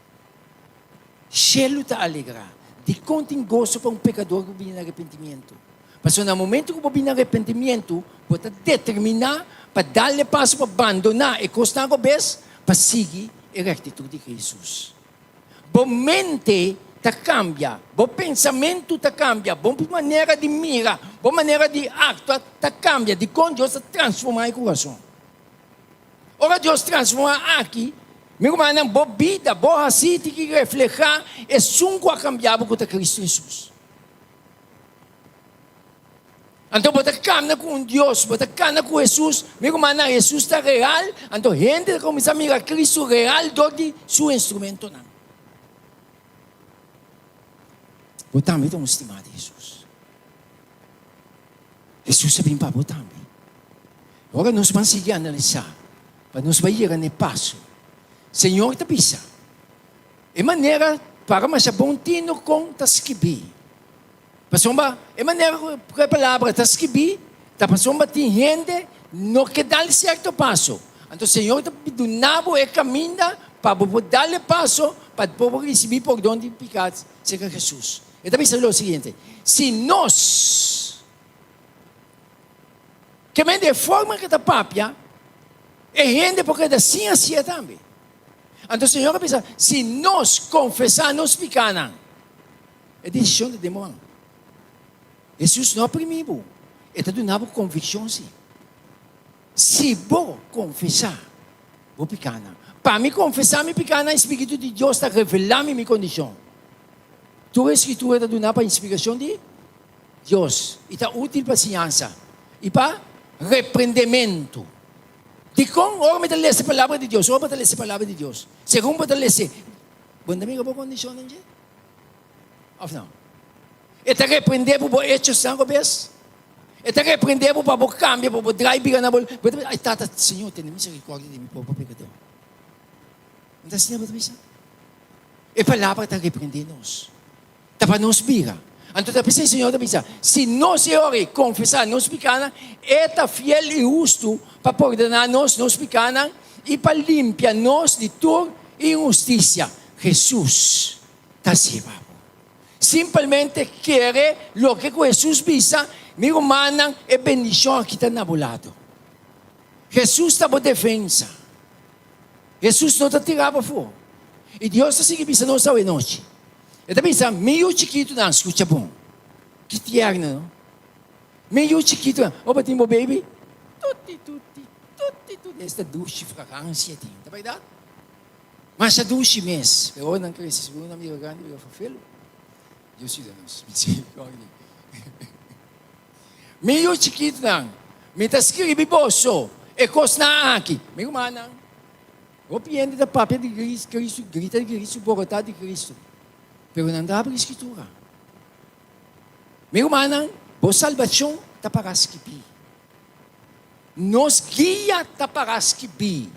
Shelu ta alegrá. Dikon tin goso pa un pekador ku bini na arepentimiento? Pasobra na momento ku bo bini na arepentimiento, bo ta determiná pa dal e paso pa bandoná e kosnan robes pa sigui e rektitut di Hesus. Bo mente ta kambia, bo pensamentu ta kambia, bo manera di mira, bo manera di aktua ta kambia. Dikon Dios ta transformá e kurason? Ora Dios transformá aki, mi rumannan, bo bida, bo hasí tin ki reflehá esun ku a kambia bo ku ta Kristu Hesus. Anto bo ta kanda ku un Dios, bo ta kanda ku Hesus. Mi rumannan, Hesus ta real, anto hende ta kuminsá mira Kristu real dor di su instrumentonan. Bo tambe ta un stimá di Hesus. Hesus a bin pa bo tambe. Ora nos ban sigui analisá, pa nos bai yega na e paso, Señor ta bisa, e manera para masha bon tino kon ta skibí. Pasobra e manera ku e palabra ta skibí ta pasobra tin hende no ke dal sierto paso. Anto Señor ta duna bo e kaminda pa bo por dal e paso pa bo por risibí pordon di piká serka Hesus. E ta bisa lo siguiente, Si nos ke men di e forma ku e ta papia, e hende por keda sin hasié tambe. Anto Señor a bisa, Si nos konfesá nos pikánan, E desishon ta den bo man. Hesus no a primí bo, e ta duna bo konvikshon sí. Si bo konfesá bo pikánan. Pa mi konfesá mi pikánan, e Spiritu di Dios ta revelá mi mi kondishon. Tur e Skritura ta duná pa inspirashon di Dios i ta útil pa siñansa i pa reprendementu. Dikon ora mi ta lesa e Palabra di Dios, ora bo ta lesa e Palabra di Dios, segun bo ta lesa, bo no ta mira bo kondishonnan dje? Òf no? E ta reprendé bo bo echosnan robes? E ta reprendé bo pa bo kambia, pa bo drai bira na bo. Bo ta bisa, Ay Tata, Señor, tene miserikòrdia di mi pober pekadó. No ta asina bo ta bisa? E palabra ta reprendé nos. Ta pa nos bira. Anto ta p'esei Señor ta bisa, si nos e ora ei konfesá nos pikánan, E ta fiel i hustu pa pordoná nos nos pikánan i pa limpia nos di tur inhustisia. Hesus ta hasié pa bo. Simpelmente kere loke ku Hesus bisa, Mi rumannan, e bendishon aki ta na bo lado. Hesus ta bo defensa. Hesus no ta tira bo afó. I Dios ta sigui bisa nos awe nochi. E ta bisa, Mi yu chikitunan, skucha bon. Ki tierno, no? Mi yu chikitunan. Ora bo tin bo baby, tuti tuti, tuti tuti. Esta dushi fragansia tin, ta bèrdat? Masha dushi mes. Pero ora nan krese, sigur nan bira grandi, bira fafelu. Dios yuda nos. Miserikòrdia. Mi yu chikitunan, mi ta skribi boso e kosnan aki. Mi rumannan, hopi hende ta papia di Kristu, grita di Kristu, borotá di Kristu, pero nan ta habri Skritura. Mi rumannan, bo salbashon ta para skibí. Nos guia ta para skibí.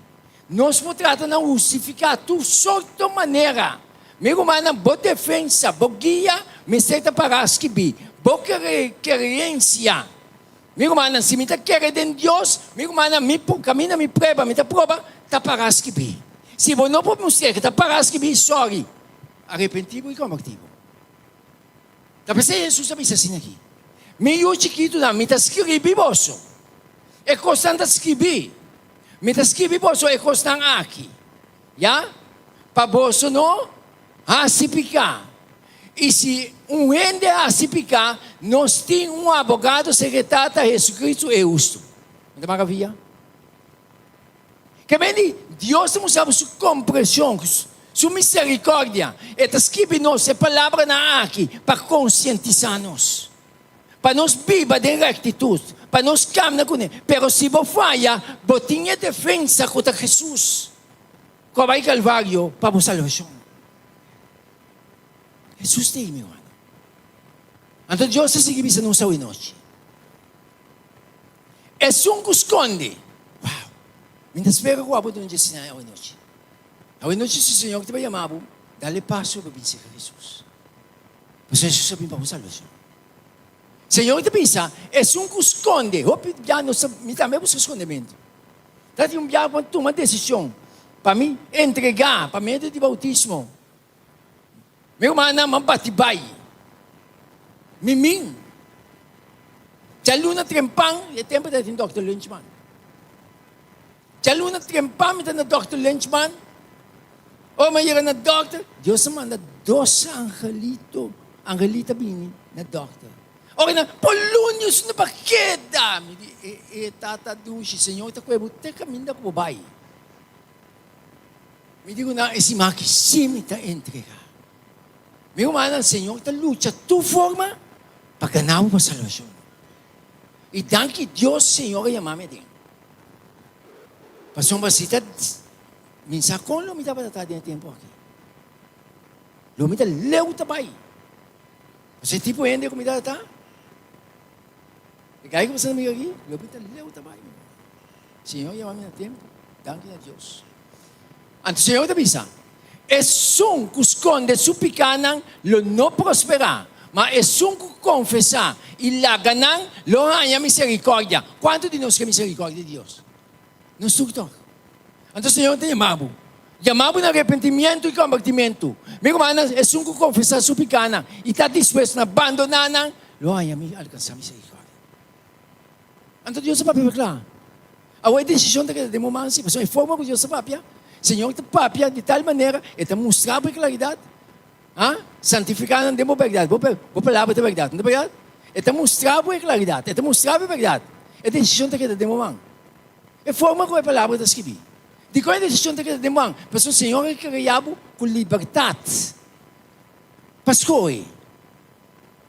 Nos por trata na hustifiká tur sorto manera. Mi rumannan, bo defensa, bo guia mester ta para skibí. Bo kereensia. Mi rumannan, si mi ta kere den Dios, mi rumannan, mi kaminda mi prueba, mi ta proba, ta para skibí. Si bo no por mustra ke ta para skibí, sorry, arepentí bo i kombertí bo. Ta p'esei Hesus a bisa asina aki, Mi yu chikitunan, mi ta skribi boso e kosnan ta skribí. Mi ta skribi boso e kosnan aki, ya, pa boso no hasi piká. I si un hende hasi piká, nos tin un abogado serka e Tata, Hesukristu e hustu. No ta maravia? Ke men di, Dios ta mustra bo su kompreshon, su miserikòrdia. E ta skibi nos e palabranan aki pa konsientisá nos, pa nos biba den rektitut, pa nos kamna kuné. Pero si bo faya, bo tin e defensa ku ta Hesus, ku a bai Kalvario pa bo salbashon. Hesus ta ei, mi rumannan. Anto Dios ta sigui bisa nos awenochi. Esun ku skonde. Wow! Mi ta spera ku abo duna dje señal awe nochi. Awe nochi si Señor ta bai yama bo, dal e paso pa bin serka Hesus. Pasobra Hesus a bin pa bo salbashon. Señor ta bisa, esun ku skonde. Hopi bia nos ta, mi tambe a buska skondementu. Ta tin un bia ku a tuma desishon pa mi entregá pa medio di boutismo. Mi rumannan a bati bai. Mi min. Djaluna trempan, e tempu ta tin Dòkter Lynchman. Djaluna trempan mi ta na Dòkter Lynchman. Ora mi a yega na dòkter, Dios a manda dos angelito, angelita bini na dòkter. Ora nan, Polonius no pa keda! Mi di, e, e tata dushi, Señor ta kohe bo te kaminda ku bo bai. Mi di ku nan, E siman aki sí mi ta entregá. Mi rumannan, Señor ta lucha tur forma pa gana bo pa salbashon. I danki Dios, Señor a yama mi aden. Pasobra si ta mi sa kon lo mi tabata ta den e tempu aki. Lo mi ta leu ta bai. Pasobra e tipo hende ku mi tabata ta, e gai ku bo sa na mira aki, lo mi ta leu ta bai. Señor yama mi na tempu, danki na Dios. Anto Señor ta bisa, Esun ku skonde su pikánan lo no prosperá, ma esun ku konfesá i laga nan lo haña miserikòrdia. Kuantu di nos ke miserikòrdia di Dios? Nos tur tòg. Anto Señor ta yama bo, yama bo na arepentimientu i kombertimentu. Mi rumannan, esun ku konfesá su pikánan i ta dispuesto na bandoná nan lo haña alkansá miserikòrdia. Anto Dios a papia pa kla. Awor e desishon ta keda den bo man si, pasobra e forma ku Dios ta papia, Señor ta papia di tal manera, e ta mustra bo e klaridat, ha, santifiká nan den bo bèrdat, bo bo palabra ta bèrdat, no ta bèrdat? E ta mustra bo e klaridat, e ta mustra bo e bèrdat. E desishon ta keda den bo man. E forma ku e palabra ta skibí. Dikon e desishon ta keda den bo man? Pasobra Señor a krea bo ku libertat. Pa skohe.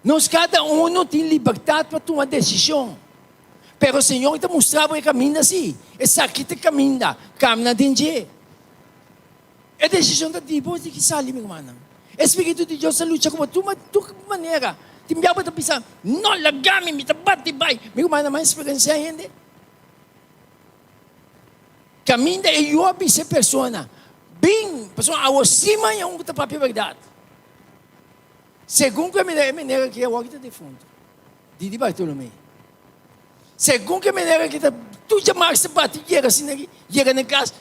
Nos kada uno tin libertat pa tuma desishon. Pero Señor ta mustra bo e kaminda si. Esaki ta e kaminda. Kamna den dje. E desishon ta di bo di ki sali, mi rumannan. E Spiritu di Dios ta lucha ku bo tur tur manera. Tin bia bo ta bisa, No laga mi, mi ta bati bai. Mi rumannan, mas eksperensiá hende. Kaminda e yu a bisa e persona, Bin, pasobra awo si maña un ku ta papia bèrdat. Segun ku e manera, e manera aki awor ki ta defuntu, Didi Bartolomé. Segun ku e manera aki ta tur djamarks ta bati yega asina aki, yega na kas,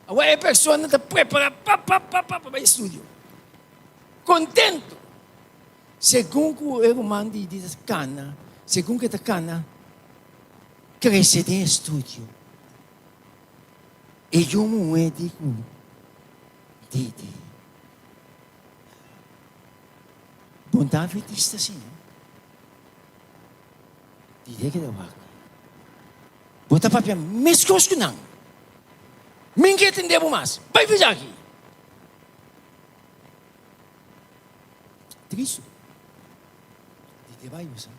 awor e persona ta prepará pa pa pa pa pa bai estudio. Kontentu. Segun ku e ruman Didi ta kana, segun ku e ta kana, Krese den estudio. E yu muhé di ku Didi. Bon ta adventista si no? Didi a keda wak. Bo ta papia meskos ku nan. Mi ke tende bo mas. Bai for djaki. Tristu. Didi a bai bo sa.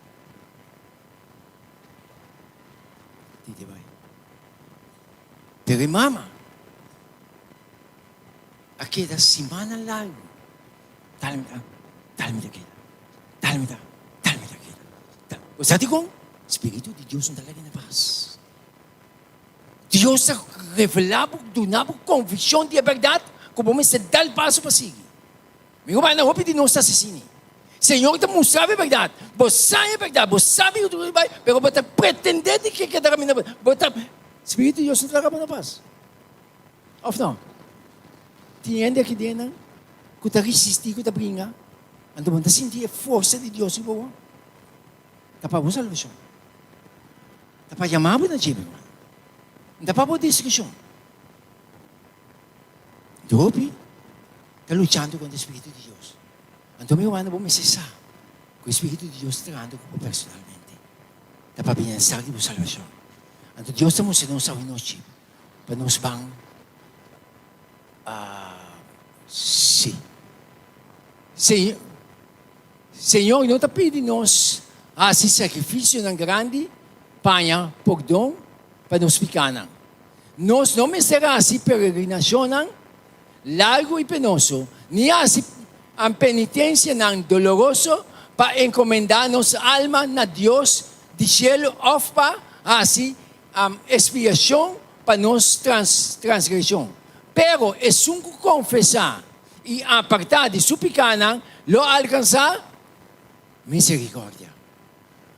Titi bai. Pero e mama a keda simana largu. Tal mi ta, tal mi ta keda, tal mi ta, tal mi ta keda. Tal. Bo sa dikon? Spiritu di Dios no ta laga na pas. Dios ta revelá bo, duna bo konvikshon di e bèrdat ku bo mester dal paso pa sigui. Mi rumannan, hopi di nos ta asesini. Señor ta mustra bo e bèrdat. Bo sa e bèrdat, bo sabi ku tur bai, pero bo ta pretendé di ke keda kaminda bo. Bo ta, Spiritu di Dios no ta laga bo na pas. Òf no? Tin hende aki den nan ku ta risistí, ku ta bringa, anto bo no ta sinti e forsa di Dios riba bo. Ta pa bo salbashon. Ta pa yama bo na dje, mi ruman. No ta pa bo destrukshon. Hopi ta luchando kontra e Spiritu di Dios. Anto mi wanda bo mester sa ku e Spiritu di Dios ta trahando ku bo personalmente. Ta pa bienestar di bo salbashon. Anto Dios ta mustra nos awe nochi pa nos ban si. Señor no ta pidi nos hasi sakrifisionan grandi pa haña pordon pa nos pikanan. Nos no mester hasi peregrinashonnan largu i penoso, ni hasi penitensianan doloroso pa enkomendá nos alma na Dios di shelu òf pa hasi ekspiashon pa nos transgreshon. Pero esun ku konfesá i apartá di su pikánan lo alkansá miserikòrdia.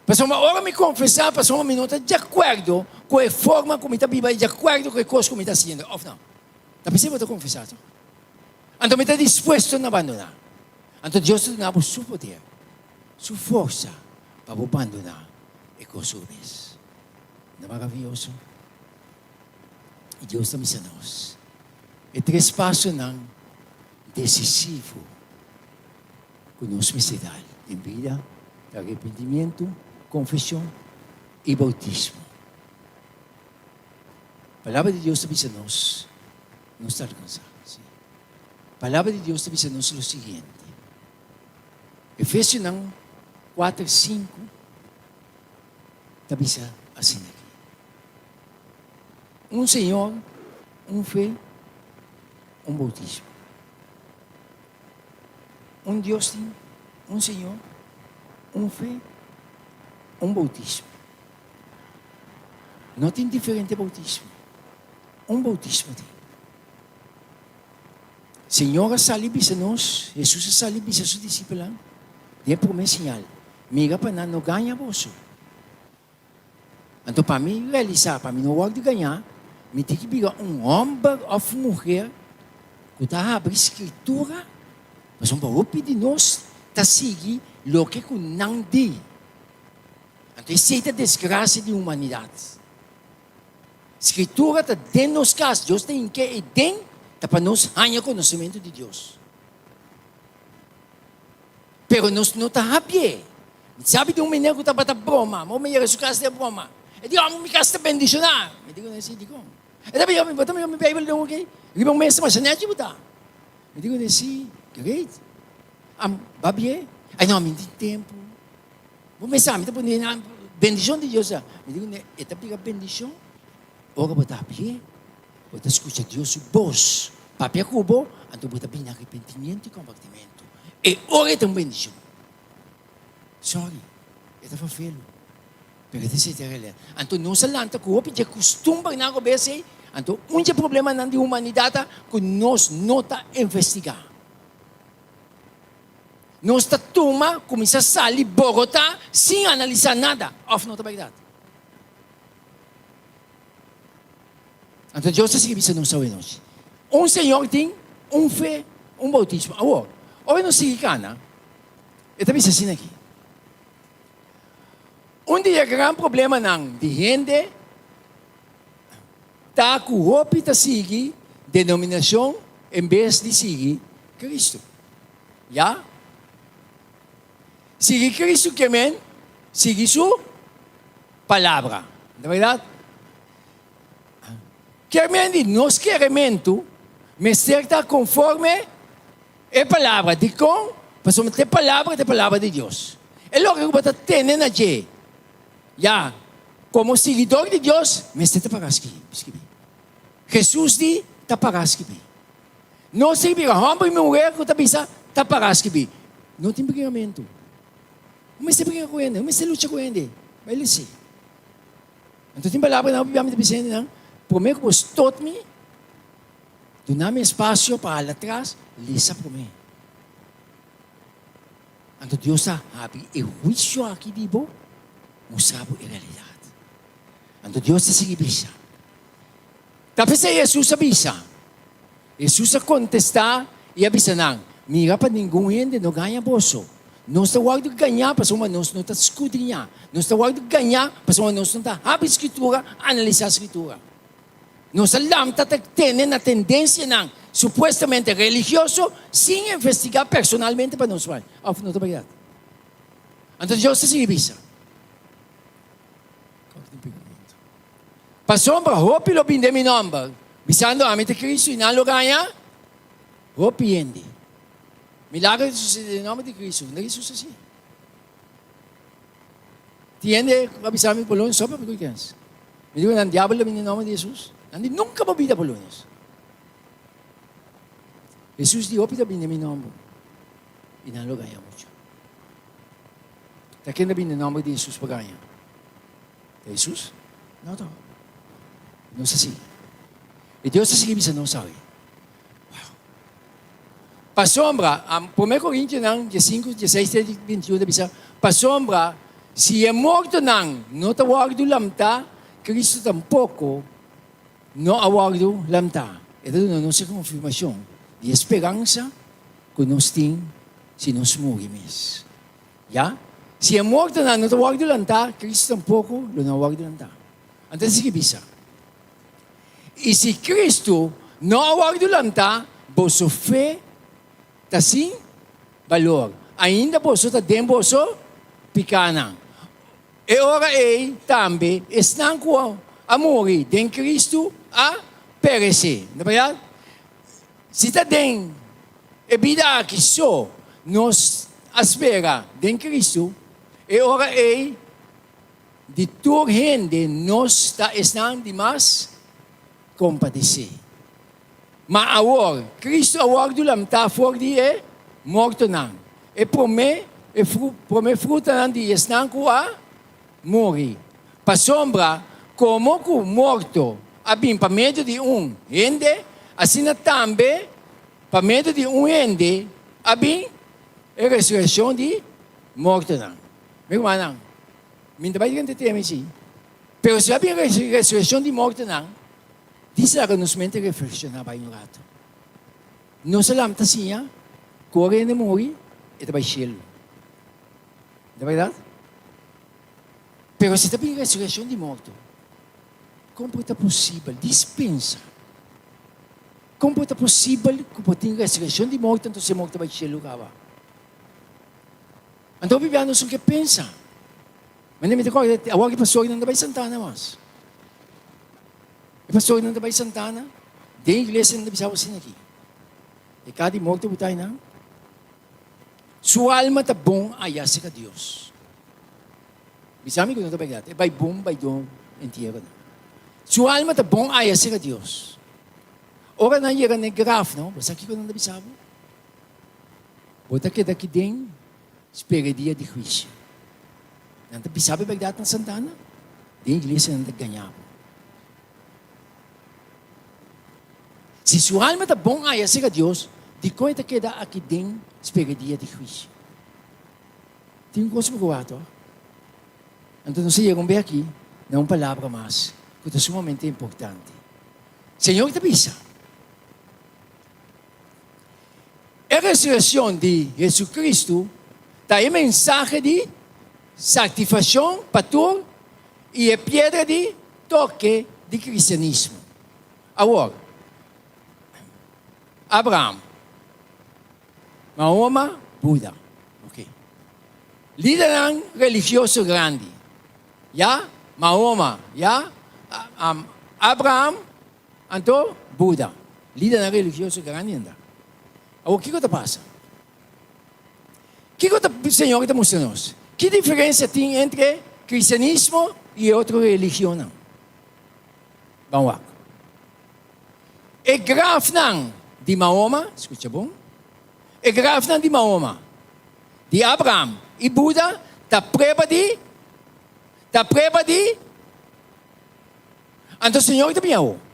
Pasobra ora mi konfesá, pasobra mi no ta di akuerdo ku e forma ku mi ta biba i di akuerdo ku e kos ku mi ta hasiendo, òf no? Ta p'esei bo ta konfesá tok. Anto mi ta dispuesto na bandoná. Anto Dios ta duna bo su poder, su forsa pa bo bandoná e kos robes. No ta maravioso? I Dios ta bisa nos e tres pasonan desisivo. Ku nos mester dal den bida ta arepentimiento, konfeshon i boutismo. Palabra di Dios ta bisa nos, nos ta alkansá, sí. Palabra di Dios ta bisa nos lo siguiente. Efesionan kuater sinku ta bisa asina aki. Un Señor, un fe, un boutismo. Un Dios tin, un Señor, un fe, un boutismo. No tin diferente boutismo. Un boutismo tin. Señor a sali bisa nos, Hesus a sali bisa su disipelnan den e promé señal, Mira pa nan no gaña boso. Anto pa mi realisá, pa mi no wòrdu gañá, mi tin ki bira un hòmber òf muher ku ta habri Skritura, pasobra hopi di nos ta sigui loke ku nan di. Anto esei ta desgrasia di humanidat. Skritura ta den nos kas, Dios ta hink'é ei den, ta pa nos haña konosementu di Dios. Pero nos no ta hapié. Mi sabi di un meneer ku tabata broma. Mi a yega su kas den broma. E di, oh, mi kas ta bendishoná. Mi di kuné, si, dikon? E ta bisa mi, bo ta mira mi Beibel den oke? Riba un mesa masha nèchi bo ta. Mi di kuné, si, great. Am babie? Ay no, mi tin tempu. Bo mester mi ta pone na bendishon di Dios. Mi di kuné, e ta bira bendishon ora bo ta habié, bo ta skucha Dios su bos papia ku bo, anto bo ta bini arepentimiento i kombertimentu. E ora e ta un bendishon. Sorry, e ta fafelu, pero e ta esei ta e realidat. Anto nos a lanta ku hopi dje kustumbernan robes ei, anto un dje problemanan di humanidat ta ku nos no ta investigá. Nos ta tuma, kuminsá sali borotá sin analisá nada, òf no ta bèrdat? Anto Dios ta sigui bisa nos awe nochi, Un Señor tin, un fe, un boutismo. Awor, ora nos sigui kana, e ta bisa asina aki, Un di e gran problemanan di hende ta ku hopi ta sigui denominashon en bes di sigui Kristu. Ya. Sigui Kristu ke men sigui su palabra. Ta bèrdat? Ke men di nos kerementu mester ta konforme e palabra. Dikon? Pasobra ta e palabra ta e palabra di Dios. E loke ku bo ta tene na dje, ya, komo siguidor di Dios, mester ta para skibí. Hesus di, Ta para skibí. No sigui bira hòmber i muher ku ta bisa, Ta para skibí. No tin bringamentu. No mester bringa ku hende, no mester lucha ku hende. Bai lesi. Anto tin palabranan ku mi ta bisa hendenan, Promé ku bo stot mi, Duna mi espasio pa hala tras, lesa promé. Anto Dios ta habri e huisio aki di bo, mustra bo e realidat. Anto Dios ta sigui bisa. Ta p'esei Hesus a bisa. Hesus a kontestá i a bisa nan, Mira pa ningun hende no gaña boso. Nos ta wòrdu gañá pasobra nos no ta skudriñá. Nos ta wòrdu gañá pasobra nos no ta habri Skritura, analisá Skritura. Nos a lanta ta tene na tendencianan supuestamente religioso sin investiga personalmente pa nos wak of no ta berdad. Anto Dios ta sigui bisa, Pasobra hopi lo bin den mi nomber, bisando, Ami ta Cristo, y nan lo gaña hopi hende. Milagro ta sucede den nomber di Cristo. Unda Jesus haci? Tin hende ku a bisa mi Polonius so papia ku kens. Mi di ku nan diabel ta bini den nomber di Jesus. Nan di nunka bo bida Polonius. Jesus di hopi ta bini den mi nomber i nan lo gaña muchu. Ta ken ta bini den nomber di Jesus pa gaña? Ta Jesus? No to. Nos a sigui. I Dios a sigui bisa nos awe. Wow. Pasobra, Promé Korintionan diesinku, dieseis te bintiun ta bisa, Pasobra, si e mortonan no ta wòrdu lamtá, Kristu tampoko no a wòrdu lamtá. E ta duna nos e konfirmashon di e speransa ku nos tin si nos muri mes. Ya, si e mortonan no ta wòrdu lantá, Kristu tampoko lo no a wòrdu lantá. Anto ta sigui bisa. I si Kristu no a wòrdu lantá, boso fe ta sin balor. Ainda boso ta den boso pikánan. E ora ei tambe esnan ku a muri den Kristu a peresé. No ta bèrdat? Si ta den e bida aki so nos a spera den Kristu, e ora ei Di tur hende nos ta esnan di mas kompadesé. Ma awor Kristu a wòrdu lamtá for di e mortonan, e promé e promé frutanan di esnan ku a muri. Pasobra komo ku morto a bin pa medio di un hende, asina tambe pa medio di un hende a bin e resurekshon di mortonan. Mi rumannan, mi no ta bai drenta e tema esei, pero si a bin resureccion di mortonan, di sera nos mente reflexiona bai un rato. Nos a lamta siña cu ora hende muri, e ta bai cielo. Ta berdad? Pero si ta bin resureccion di morto, con por ta posibel? Dispensa. Con por ta posibel cu por tin resureccion di morto, entonces e morto ta bai cielo caba? Anto hopi bia nos no ke pensa. Mane mi ta kòrda awor ki pastornan ta bai Santana mas. E pastornan ta bai Santana, den iglesia nan ta bisa bo asina aki. E ka di morto bo ta einan. Su alma ta bon aya serka Dios. Bisa mi ku no ta bèrdat. E bai bon bai don entiero nan. Su alma ta bon aya serka Dios. Ora nan yega na e graf no, bo sa kiko nan ta bisa bo? Bo ta keda aki den spera e dia di huisio. Nan ta bisa bo e bèrdat na Santana? Den iglesia nan ta gaña bo. Si su alma ta bon aya serka Dios, dikon e ta keda aki den spera e dia di huisio? Tin un kos ku wak, Anto nos a yega un bes aki na un palabra mas ku ta sumamente importante. Señor ta bisa, E resurekshon di Hesukristu ta e mensahe di saktifashon pa tur i e piedra di toke di kristianismo. Awor, Abraham. Mahoma, Buda. Ok. Lidernan religioso grandi. Ya, Mahoma, ya, Abraham, anto Buda. Lidernan religioso grandi nan ta. Awor kiko ta pasa? Kiko ta Señor ta mustra nos? Ki diferensia tin entre cristianismo i e otro religionnan? Ban wak. E grafnan di Mahoma, skucha bon, e grafnan di Mahoma, di Abraham i Buda ta prueba di, ta prueba di, anto Señor ta bin awo.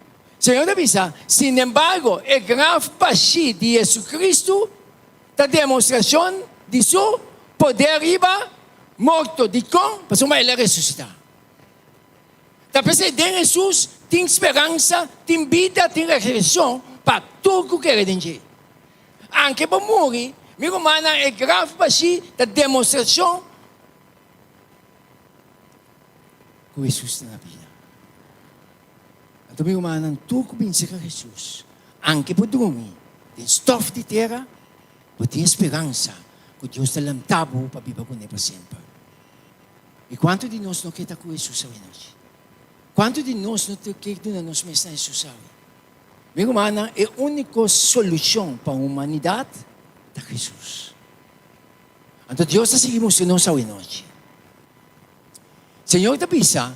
Señor ta bisa, Sinembargo, e graf bashí di Jesucristo ta demostrashon di su poder riba morto. Dikon? Pasobra el a resusitá. Ta p'esei den Hesus tin speransa, tin bida, tin resurreccion pa tur cu kere den dje. Anke bo muri, mi rumannan, e graf bashí ta demostracion cu Hesus ta na bida. Anto mi rumannan, tur cu bin cerca Hesus, anke bo drumi den stof di tera, bo tin e speransa cu Dios ta lanta bo pa biba cune pa semper. I kuantu di nos no ke ta ku Hesus awe nochi? Kuantu di nos no ke duna nos mes na Hesus awe? Mi rumannan, e úniko solushon pa humanidat ta Hesus. Anto Dios ta sigui mustra nos awe nochi. Señor ta bisa,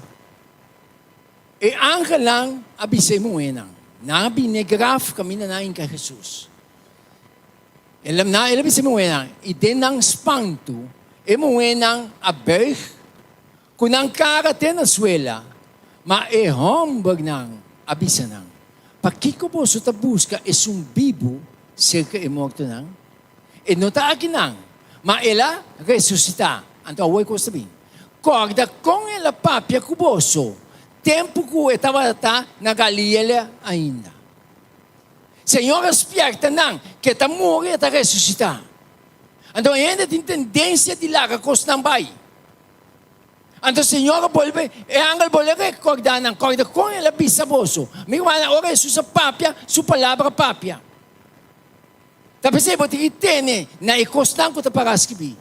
E angelnan a bisa e muhénan, nan a bini e graf kaminda nan a hinka Hesus. El a bisa e muhénan, i den nan spantu e muhénan a buig ku nan kara te na suela. Ma e hòmbernan a bisa nan, Pakiko boso ta buska esun bibu serka e mortonan? E no ta akinan, ma el a resusitá. Anto awor e kos ta bin. Kòrda kon el a papia ku boso tempu ku e tabata na Galilea ainda. Señor a spierta nan ke ta muri e ta resusitá. Anto e hende tin tendensia di laga kosnan bai. Anto Señor a bolbe, e angel bolbe rekordá nan, Kòrda kon el a bisa boso. Mi rumannan, ora Hesus a papia, su palabra a papia. Ta p'esei bo tin ki tene na e kosnan ku ta pará skibí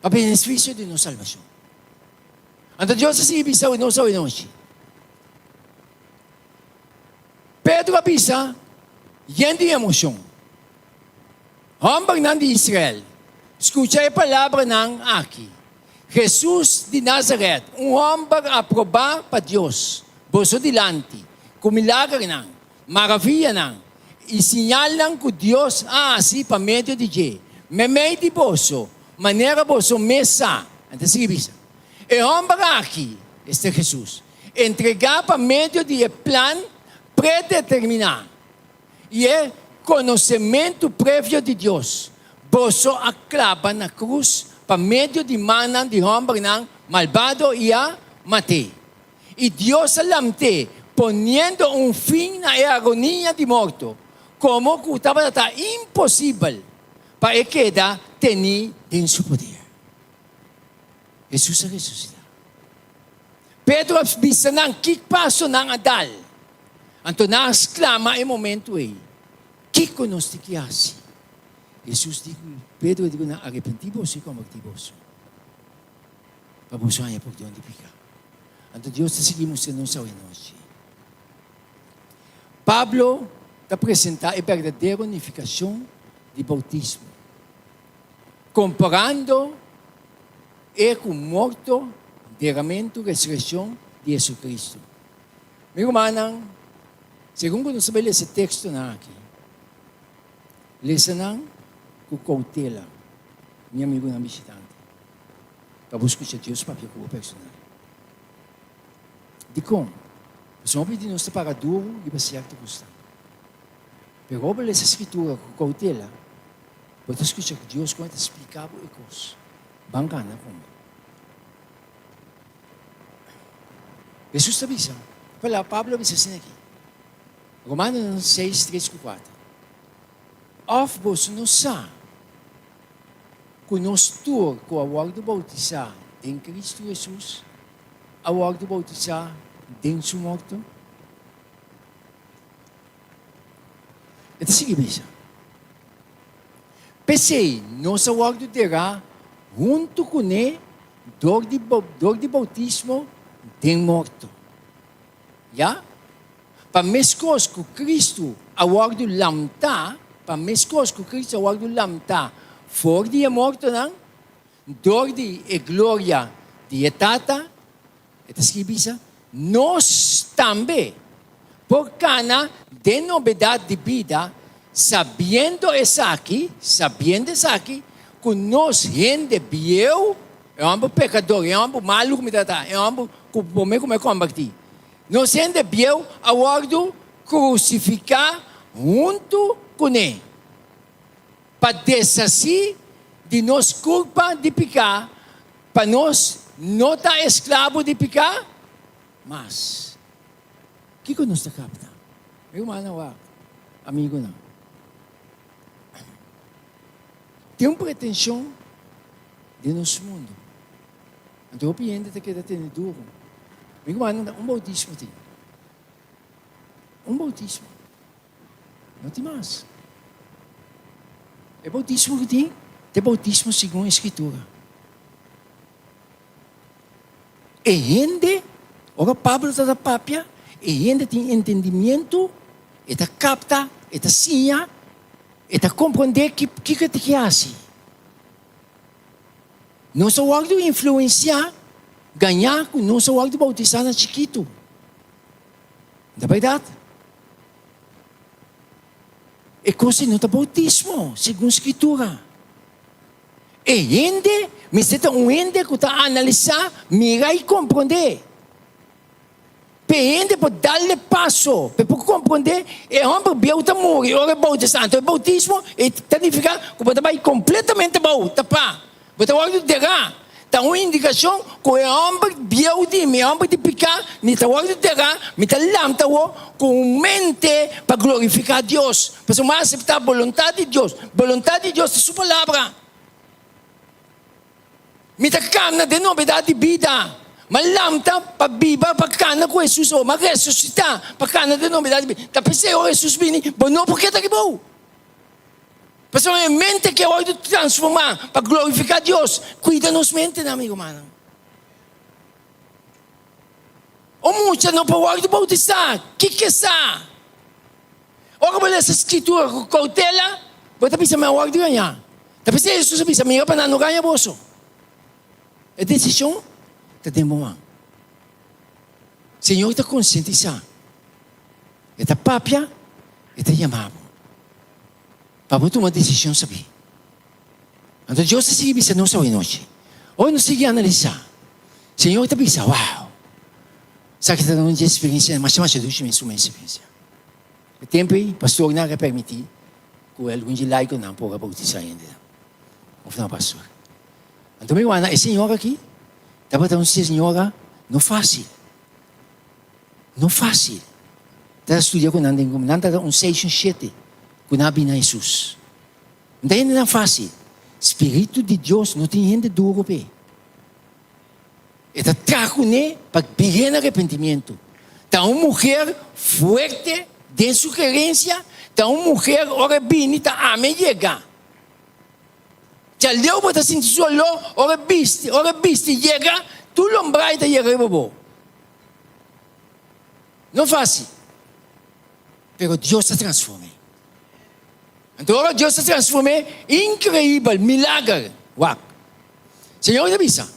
pa benefisio di nos salbashon. Anto Dios a sigui bisa nos awe nochi. Pedro a bisa yen di emocion, Hombernan di Israel, scucha e palabranan aki, Jesus di Nazaret, un homber aprobá pa Dios boso dilanti, cu milagernan, maraviyanan i siñalnan cu Dios a haci pa medio di dje, meimei di boso, manera boso mes sa. Nan ta sigui bisa, E homber aki, esta Jesus, Entregá pa medio di e plan predeterminá i e konosementu previo di Dios, boso a klaba na krus pa medio di mannan di hòmbernan malbado i a mat'é. I Dios a lamt'é, poniendo un fin na e agonia di morto, komo ku tabata ta imposibel pa e keda tení den su poder. Hesus a resusitá. Pedro a bisa nan ki paso nan a dal. Anto nan a sklama e momentu ei, Kiko nos tin ki hasi? Hesus di ku Pedro di ku nan, Arepentí boso i kombertí boso, pa boso haña pordon di piká. Anto Dios ta sigui mustra nos awe nochi. Pablo ta presentá e berdadero nifikashon di boutismo. Komparando e ku morto, deramentu, resurekshon di Jesucristo. Mi rumannan, segun ku nos ta bai lesa e tekstonan aki, lesa nan ku koutela, mi amigunan bishitante, pa bo skucha Dios papia ku bo personal. Dikon? Pasobra hopi di nos ta para duru riba sierto kosnan. Pero ora bo lesa Skritura ku koutela, bo ta skucha ku Dios kon e ta splika bo e kos. Ban gana ku mi. Hesus ta bisa, palabra Pablo a bisa asina aki, Romanonan seis, tres ku kuater, Òf boso no sa ku nos tur ku a wòrdu boutisá den Kristu Hesus a wòrdu boutisá den su morto? E ta sigui bisa, P'esei nos a wòrdu derá huntu kuné dor di dor di boutismo den morto. Ya, pa meskos ku Kristu a wòrdu lamtá, pa meskos ku Kristu a wòrdu lamtá for di e mortonan dor di e gloria di e Tata, E ta sigui bisa, Nos tambe por kana den nobedat di bida, sabiendo esaki, sabiendo esaki, ku nos hende bieu, e hòmber pekador, e hòmber malu ku mi ta ta, e hòmber ku promé ku mi a kombertí, nos hende bieu a wòrdu krusifiká huntu kuné, pa deshasí di nos kulpa di piká, Pa nos no ta esklabo di piká mas. Kiko nos ta kapta? Mi rumannan wak, amigunan. Tin un pretenshon den nos mundu. Anto hopi hende ta keda tene duru. Mi rumannan, ta un boutismo tin. Un boutismo. No tin mas. E boutismo ku tin ta e boutismo segun e Skritura. E hende, ora Pablo ta ta papia, e hende tin entendimiento, e ta kapta, e ta siña, e ta komprondé kiko e tin ke hasi. Nos a wòrdu influensiá, gañá ku nos a wòrdu boutisá na chikitu. Ta bèrdat? E kos ei no ta boutismo, segun Skritura. E hende mester ta un hende ku ta analisá, mira i komprondé. P'e hende por dal e paso, p'e por komprondé, e hòmber bieu ta muri ora e boutisá. Anto e boutismo e ta nifiká ku bo ta bai kompletamente bou, tapá. Bo ta wòrdu derá. Ta un indikashon ku e hòmber bieu di mi, e hòmber di piká, mi ta wòrdu derá, mi ta lanta awor ku un mente pa glorifiká Dios. Pasobra mi a aseptá boluntat di Dios. Boluntat di Dios ta Su Palabra. Mi ta kana den nobedat di bida. Mi a lanta pa biba, pa kana ku Hesus awor. Mi a resusitá pa kana den nobedat di bida. Ta p'esei ora Hesus bini, bo no por keda riba bo. Pasobra e mente ke wòrdu transformá pa glorifiká Dios. Kuida nos mentenan, mi rumannan. Un mucha no por wòrdu boutisá. Kiko e sa? Ora bo lesa Skritura ku koutela, bo ta bisa, Mi a wòrdu gañá. Ta p'esei Hesus a bisa, Mira pa nan no gaña boso. E desishon ta den bo man. Señor ta konsientisá. E ta papia, e ta yama bo. Pa bo tuma desishon sabí. Anto Dios ta sigui bisa nos awenochi. Ora nos sigui analisá, Señor ta bisa, Wow! Esaki ta un dje eksperensia masha masha dushi mes un eksperensia. E tempu ei, pastornan a permití ku algun dje laikonan por a boutisá hendenan. Òf no, pastor? Anto mi wak, e señora aki tabata un señora no fásil. No fácil. Ta studia ku nan den nan ta un seis un shete ku nan a bini na Hesus. No ta hendenan fácil. Spiritu di Dios no tin hende duro p'e. E ta traha kuné pa bira na arepentimiento. Ta un muher fuerte den su kerensia, ta un muher ora e bini ta ame yega. Djaleu bo ta sinti su oló ora e bisti, ora e bisti yega, tur lombrai ta yega riba bo. No fácil, pero Dios ta transform'é. Anto ora Dios ta transform'é, increíbel, milager. Wak. Señor ta bisa,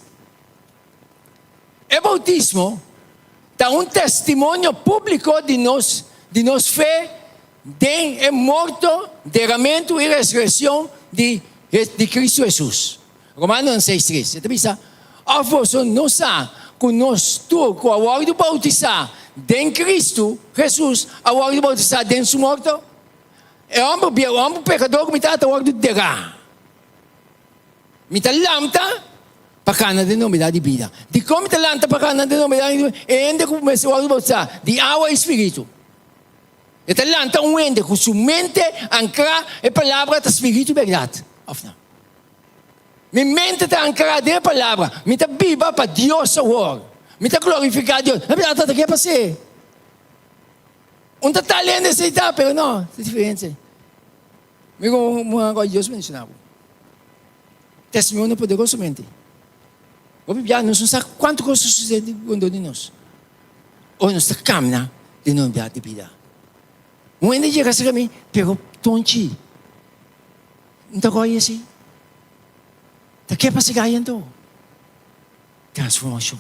E boutismo ta un testimonio públiko di nos di nos fe den e morto, deramentu i resurekshon di di Kristu Hesus. Romanonan 6, 3, e ta bisa, Òf boso no sa ku nos tur ku a wòrdu boutisá den Kristu Hesus a wòrdu boutisá den su morto? E hòmber bieu, e hòmber pekador ku mi ta, ta wòrdu derá. Mi ta lanta pa kana den nobedat di bida. Dikon mi ta lanta pa kana den nobedat di bida? E hende ku mester wòrdu boutisá di awa i spiritu. E ta lanta un hende ku su mente ankrá e palabra ta spiritu i bèrdat, òf no? Mi mente ta ankrá den e palabra. Mi ta biba pa Dios awor. Mi ta glorifiká Dios. Na bèrdat, ta ke pas'é? Un ta tal hende esei ta, pero no, ta diferente. Mi ku muhé ku Dios bendishoná bo. Testimonio poderosamente. Hopi bia nos no sa kuantu kos ta susede rondó di nos. Ora nos ta kamna den nos bia di bida. Un hende yega serka mi, pero Tonchi, N ta kòi esei. Ta ke pasa gai anto? Transformashon.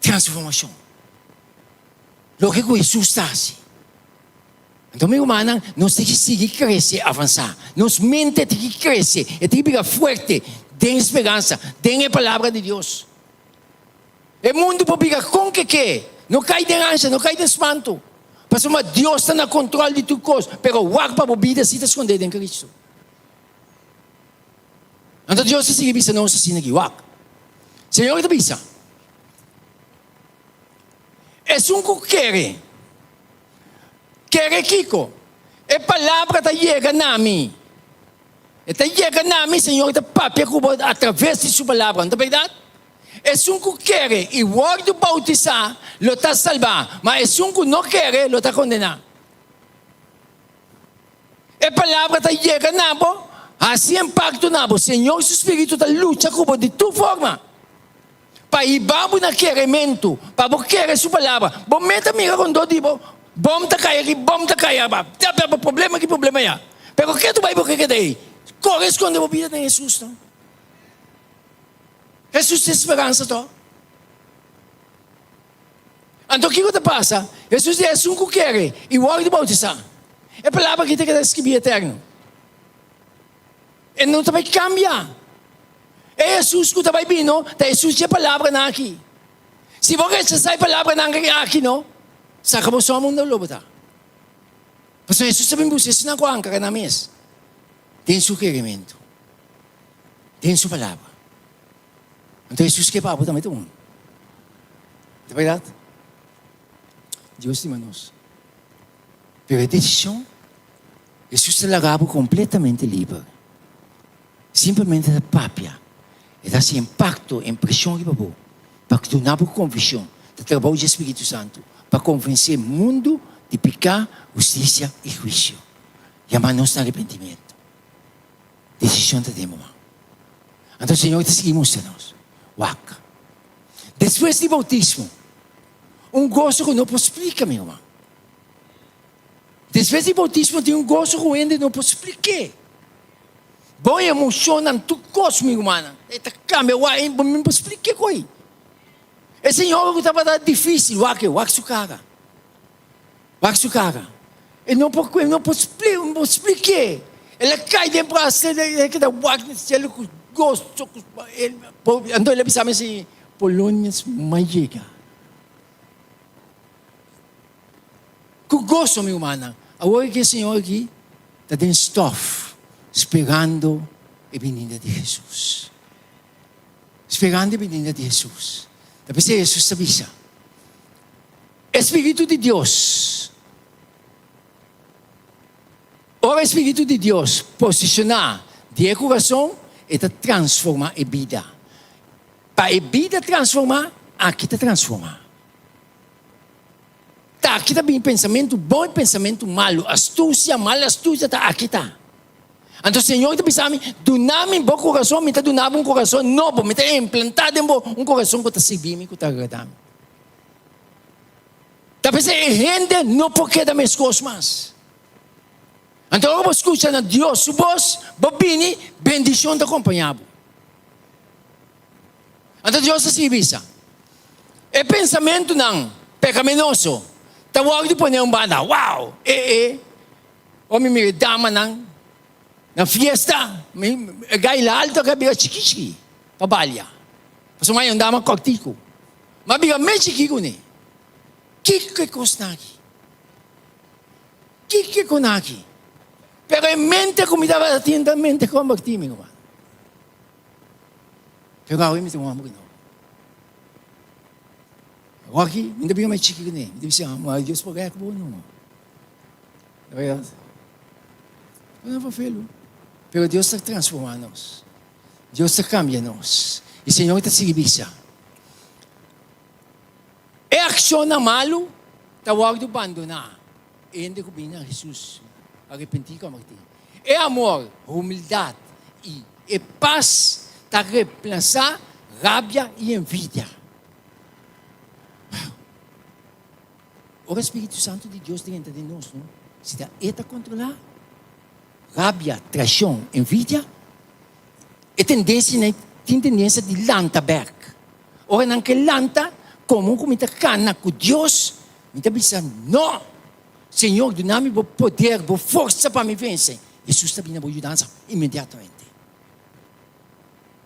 Transformashon. Loke ku Hesus ta hasi. Anto mi rumannan, nos tin ki sigui krese, avansá. Nos mente tin ki krese, e tin ki bira fuerte den speransa, den e Palabra di Dios. E mundu por bira kon ke ke, no kai den ansha, no kai den spantu, pasobra Dios ta na kontrol di tur kos, pero wak pa bo bida si ta skondé den Kristu. Anto Dios ta sigui bisa nos asina aki, wak, Señor ta bisa, Esun ku kere, Kere kiko? E palabra ta yega na mi. E ta yega na mi, Señor ta papia ku bo atraves di su palabra, no ta bèrdat? Esun ku kere i wòrdu boutisá lo ta salbá, ma esun ku no kere lo ta kondená. E palabra ta yega na bo, hasi impakto na bo. Señor su spiritu ta lucha ku bo di tur forma. Pa hiba bo na kerementu, pa bo kere su palabra. Bo meta mira rondó di bo, bom ta kai aki, bom ta kai aba, ta problema aki, problema aya. Pero ke tu bai bo ke keda ei? Kore skonde bo bida den Hesus no. Hesus ta e speransa to. Anto kiko ta pasa? Hesus di esun ku kere i wòrdu boutisá. E palabra aki ta keda skibí eterno. E no ta bai kambia. E Hesus ku ta bai bini ta Hesus dje palabranan aki. Si bo rechasá e palabranan aki no, saka bo sòm unda lo bo ta. Pasobra Hesus ta bin buska esnan ku ankra nan mes den su kerementu, den su palabra. Anto Hesus ke pa bo tambe ta un. Ta bèrdat? Dios stima nos. Pero e desishon, Hesus ta laga bo kompletamente liber. Simplemente ta papia. E ta hasi impakto, impreshon riba bo, pa duna bo konvishon. Ta trabou dje Spiritu Santu pa konvensé mundu di piká, hustisia i huisio. Yama nos na arepentimentu. Desishon ta den bo man. Anto Señor ta sigui mustra nos, Wak, despues di boutismo, un goso ku no por splika, mi ruman. Despues di boutismo tin un goso ku hende no por splik'é. Bo emoshonnan, tur kos, mi rumannan, e ta kambia. Wak, bo no por splik'é ko'i. E señora ku tabata difísil, wak e, wak su kara. Wak su kara. E no por, e no por spli, no por splik'é. El a kai den brasa, el a keda wak na cielo ku goso, ku, anto el a bisa mi así, Polonia a yega. Ku goso, mi rumannan, awor ku e señor aki ta den stòf, sperando e binida di Hesus. Sperando e binida di Hesus. Ta p'esei Hesus ta bisa, E spiritu di Dios, ora e spiritu di Dios posishoná di e kurason, e ta transformá e bida. Pa e bida transformá, aki ta transformá. Ta aki ta bini pensamentu bon i pensamentu malu, astusia, mal astusia ta aki ta. Anto Señor ta bisa mi, Duna mi bo kurason, mi ta duna bo un kurason nobo, mi ta implantá den bo un kurason ku ta sirbi mi, ku ta agradá mi. Ta p'esei e hende no por keda meskos mas. Anto ora bo skucha na Dios su bos, bo bini, bendishon ta kompañá bo. Anto Dios a sigui bisa, E pensamentunan pekaminoso ta wòrdu pone un banda. Wow! E e ora mi mira e damanan na fiesta, mi e gaila alto a bira chiki chiki pa balia. Pasobra mi haña un dama kòrtiku, mi a bira mes chiki kuné. Kiko e kosnan aki? Kiko e kosnan aki? Pero e mente ku mi tabata tin ta mente kombertí, mi ruman. Pero awe mi ta un homber nobo. Awor aki mi ta bira mas chiki kuné. Mi ta bisa, ah, Dios por rek bo no. Ta berdad? No por felu. Pero Dios ta transforma nos. Dios ta cambia nos. Y Señor ta sigui bisa. E accionnan malu ta wordo bandona. Hende ku bini na Hesus arepentí kòmbertí. E amor, humildat i e pas ta remplasá rabia i envidia. Wow! Ora spiritu santu di Dios drenta den nos, no? Si ta e ta kontrolá rabia, traishon, envidia, e tendensia tin tendensia di lanta bèk. Ora nan ke lanta, komo ku mi ta kana ku Dios, mi ta bisa, No! Señor, duna mi bo poder, bo forsa pa mi vense. Hesus ta bini na bo yudansa inmediatamente.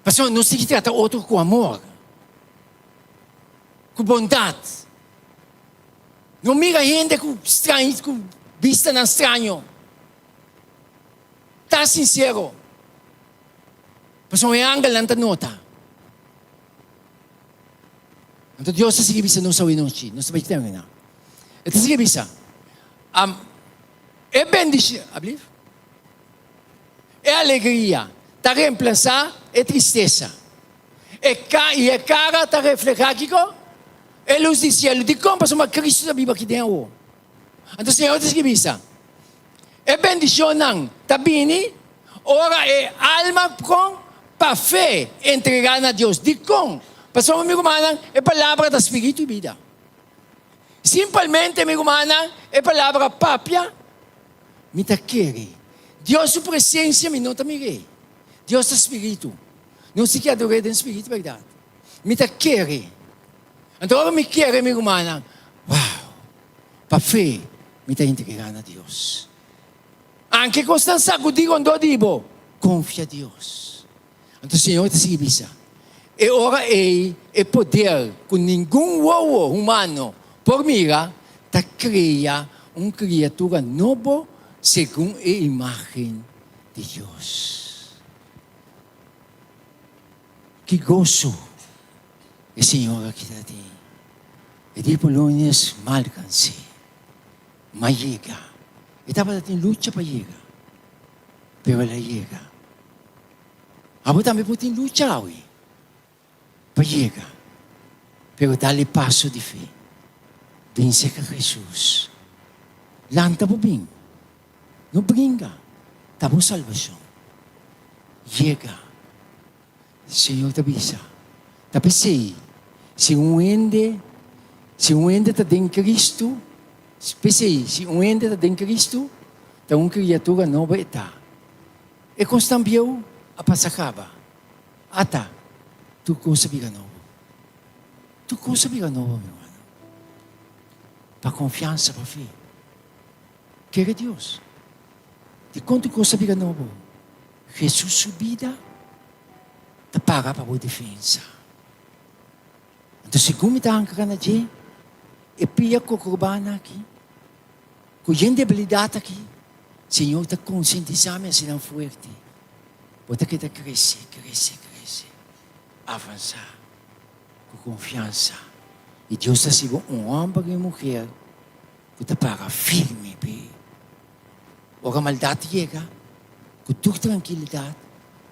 Pasobra nos tin ki trata otro ku amor, ku bondat. No mira hende ku straño, ku bistanan straño. Ta sinsero. Pasobra e angelnan ta nota. Anto Dios ta sigui bisa nos awenochi, nos ta bai terminá. E ta sigui bisa, am, e bendishon, ablief? E alegria ta remplasá e tristesa. E ka, i e kara ta reflehá kiko? E lus di sielu. Dikon? Pasobra Kristu ta biba aki den awo. Anto Señor ta sigui bisa, E bendishonnan ta bini ora e alma kon pa fe entregá na Dios. Dikon? Pasobra, mi rumannan, e Palabra ta spiritu i bida. Simpelmente, mi rumannan, e Palabra papia, mi ta kere. Dios su presensia mi no ta mir'é. Dios ta spiritu. Nos tin ke ador'é den spiritu i bèrdat. Mi ta kere. Anto ora mi kere, mi rumannan, wow! Pa fe mi ta entregá na Dios. Anke kosnan sakudí rondó di bo, konfia Dios. Anto Señor ta sigui bisa, E ora ei e poder ku ningun wowo humano por mira ta krea un kriatura nobo segun e imágen di Dios. Ki goso e señor aki ta tin! E di Polonius malkans'é, ma yega. E tabata tin lucha pa yega, pero el a yega. Abo tambe por tin lucha awe pa yega, pero dal e paso di fe. Bin serka Jesus. Lanta bo bin. No bringa, ta bo salbashon. Yega. Señor ta bisa, Ta p'esei, si un hende, si un hende ta den Cristo, p'esei, si un hende ta den Cristo, ta un criatura nobo e ta. E cosnan bieu a pasa caba. Ata, tur cos a bira nobo. Tur cos a bira nobo, mi hermano. Pa confiansa, pa fe. Kere Dios. Dikon tur kos a bira nobo? Hesus su bida ta paga pa bo defensa. Anto segun mi ta ankra na dje, e pia kokrobana aki, ku yen debilidat aki, Señor ta konsientisá mi asina fuerte. Bo ta keda krese, krese, krese, avansá ku konfiansa. I Dios ta hasi bo un hòmber i un muher ku ta para firme p'e. Ora maldat yega, ku tur trankilidat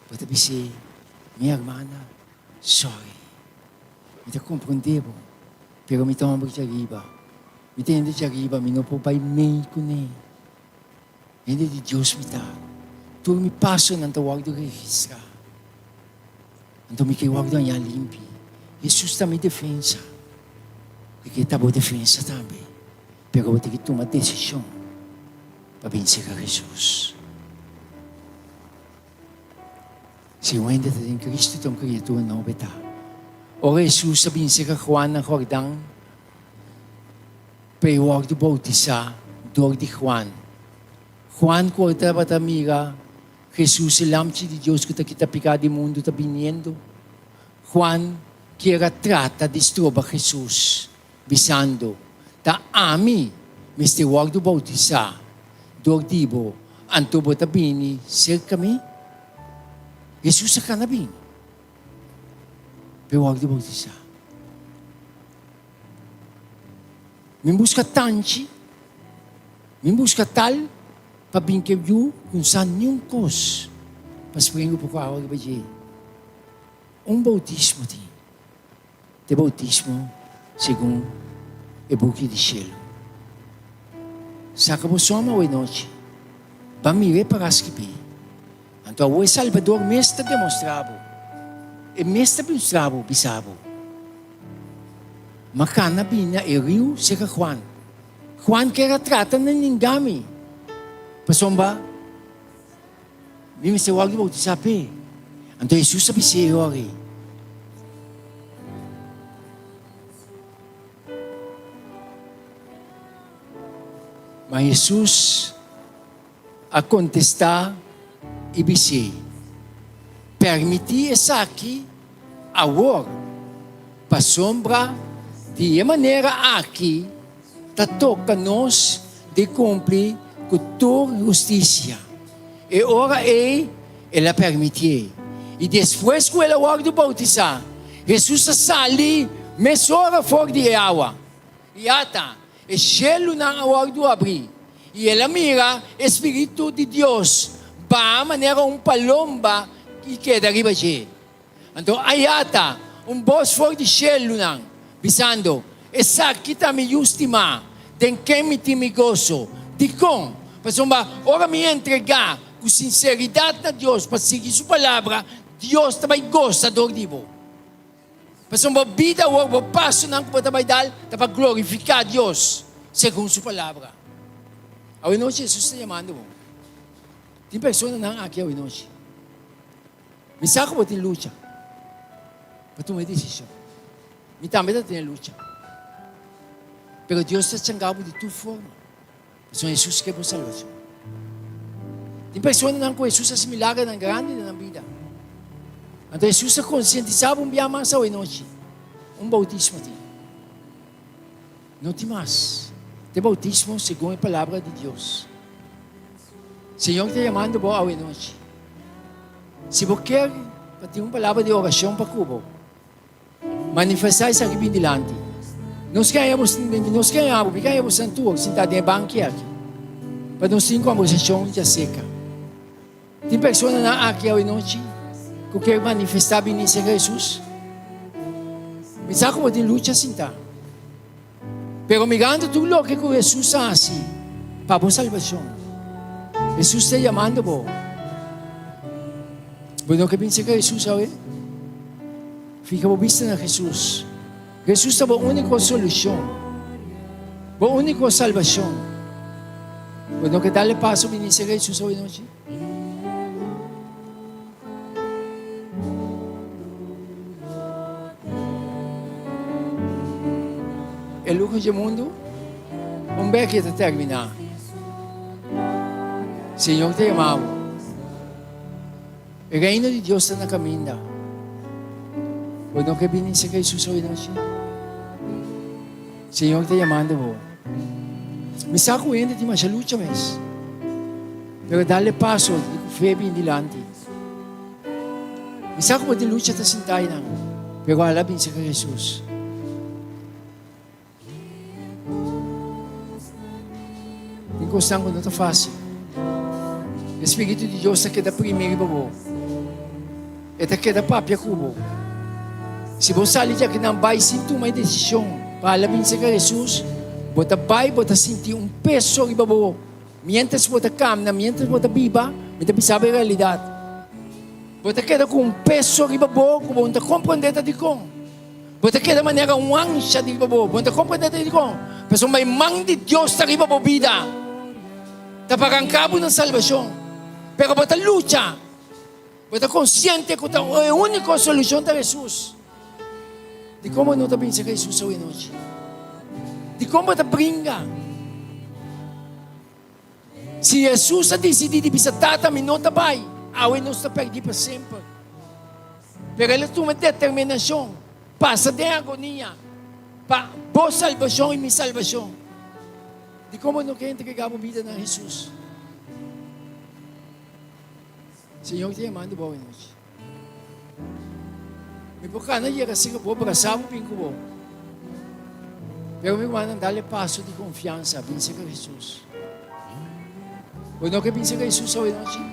bo ta bis'é, Mi hermana, sòri. Mi ta komprondé bo, pero mi ta hòmber djariba. Mi ta hende djariba, mi no por bai mei kuné. Hende di Dios mi ta. Tur mi pasonan ta wòrdu registrá. Anto mi ke wòrdu hañá limpi. Hesus ta mi defensa. Mi ke ta bo defensa tambe. Pero bo tin ki tuma desishon. Pa bin serka Hesus. Si un hende ta den Cristo ta un criatura nobo e ta. Ora Hesus a bin serka Juan na Jordan pa e wordo bautisa dor di Juan. Juan cu a tabata mira Hesus e Lamchi di Dios cu ta kita pica di mundo ta biniendo. Juan kier a trata di stroba Hesus bisando, Ta ami mester wòrdu boutisá dor di bo, anto bo ta bini serka mi? Hesus a kana bini pa e wòrdu boutisá. Mi buska tanchi, mi buska tal pa bin ke yu ku sa niun kos pa sprengu poko awa riba dje. Un boutismo tin. Te boutismo segun e buki di shelu. Saka bo sòm awe nochi, ban mira e para skibí. Anto awo e Salbador mes ta demostrá bo, e mes ta mustra bo, bisa bo, Ma kana bini na e riu serka Juan. Juan ker a trata na ninga mi, pasobra Mi mester wòrdu boutisá p'e. Anto Hesus a bis'é e ora ei. Ma Hesus a kontestá i bis'é, Permití esaki awor, pasobra di e manera aki ta toka nos di kumpli ku tur hustisia. E ora ei el a permitié. I despues ku el a wòrdu boutisá, Hesus a sali mesora for di e awa. I ata, e shelunan a wòrdu abrí, i el a mira e spiritu di Dios baha manera un palomba i keda riba dje. Anto ayata un bos for di shelunan, bisando, Esaki ta mi Yu stimá, den ken mi tin mi goso. Dikon? Pasobra ora mi entregá ku sinseridat na Dios pa sigui su palabra, Dios ta bai gosa dor di bo. Pasobra bo bida awor, bo pasonan ku bo ta bai dal, ta pa glorifiká Dios segun su palabra. Awe nochi Hesus ta yamando bo. Tin personanan aki awe nochi. Mi sa ku bo tin lucha pa tuma e desishon. Mi tambe ta tene lucha. Pero Dios ta changa bo di tur forma. Pasobra Hesus ke bo salbashon. Tin personanan ku Hesus hasi milagernan grandi den nan bida. Anto Hesus ta konsientisá bo un bia mas awe nochi. Un boutismo tin. No tin mas. Te boutismo segun e palabra di Dios. Señor ta yamando bo awe nochi. Si bo kier pa tin un palabra di oracion pa cu bo, manifesta esaki bin dilanti. Nos ke haña bo, nos ke haña bo, mi ke haña bo santu sinta den e banki aki pa nos tin conversacion djaseca. Tin personanan aki awe nochi cu kier manifesta bini serca Jesus? Mi sa cu bo tin lucha sinta. Pero mirando tur loke ku Hesus a hasi pa bo salbashon, Hesus ta yamando bo. Bo no ke bin serka Hesus awe? Fija bo bista na Hesus. Hesus ta bo úniko solushon, bo úniko salbashon. Bo no ke dal e paso bini serka Hesus awe nochi? E luho dje mundu un bek e ta terminá. Señor ta yama bo. E reino di Dios ta na kaminda. Bo no ke bini serka Hesus awe nochi? Señor ta yamando bo. Mi sa ku hende tin masha lucha mes. Pero dale paso di ku fe bin dilanti. Mi sa ku bo tin lucha ta sinta einan, pero ala bin serka Hesus. Tin kosnan ku no ta fásil. E Spiritu di Dios ta keda primi riba bo. E ta keda papia ku bo. Si bo sali di akinan bai sin tuma e desishon pa hala bin serka Hesus, bo ta bai bo ta sinti un peso riba bo. Miéntras bo ta kamna, miéntras bo ta biba, mi ta bisa bo e realidat. Bo ta keda ku un peso riba bo ku bo no ta komprondé ta dikon. Bo ta keda manera un ansha riba bo, bo no ta komprondé ta dikon. Pasobra e man di Dios ta riba bo bida. Ta pa ranka bo na salbashon. Pero bo ta lucha. Bo ta konsiente ku ta e úniko solushon ta Hesus. Dikon bo no ta bin serka Hesus awe nochi? Dikon bo ta bringa? Si Hesus a disidí di bisa, Tata, mi no ta bai, awe nos ta pèrdí pa semper. Pero el a tuma determinashon, pasa den agonia pa bo salbashon i mi salbashon. Dikon bo no ke entregá bo bida na Hesus? Señor ta yamando bo awe nochi. Mi por kana yega sin bo brasa bo bin ku bo. Pero mi rumannan dale paso di konfiansa bin serka Hesus. Bo no ke bin serka Hesus awe nochi?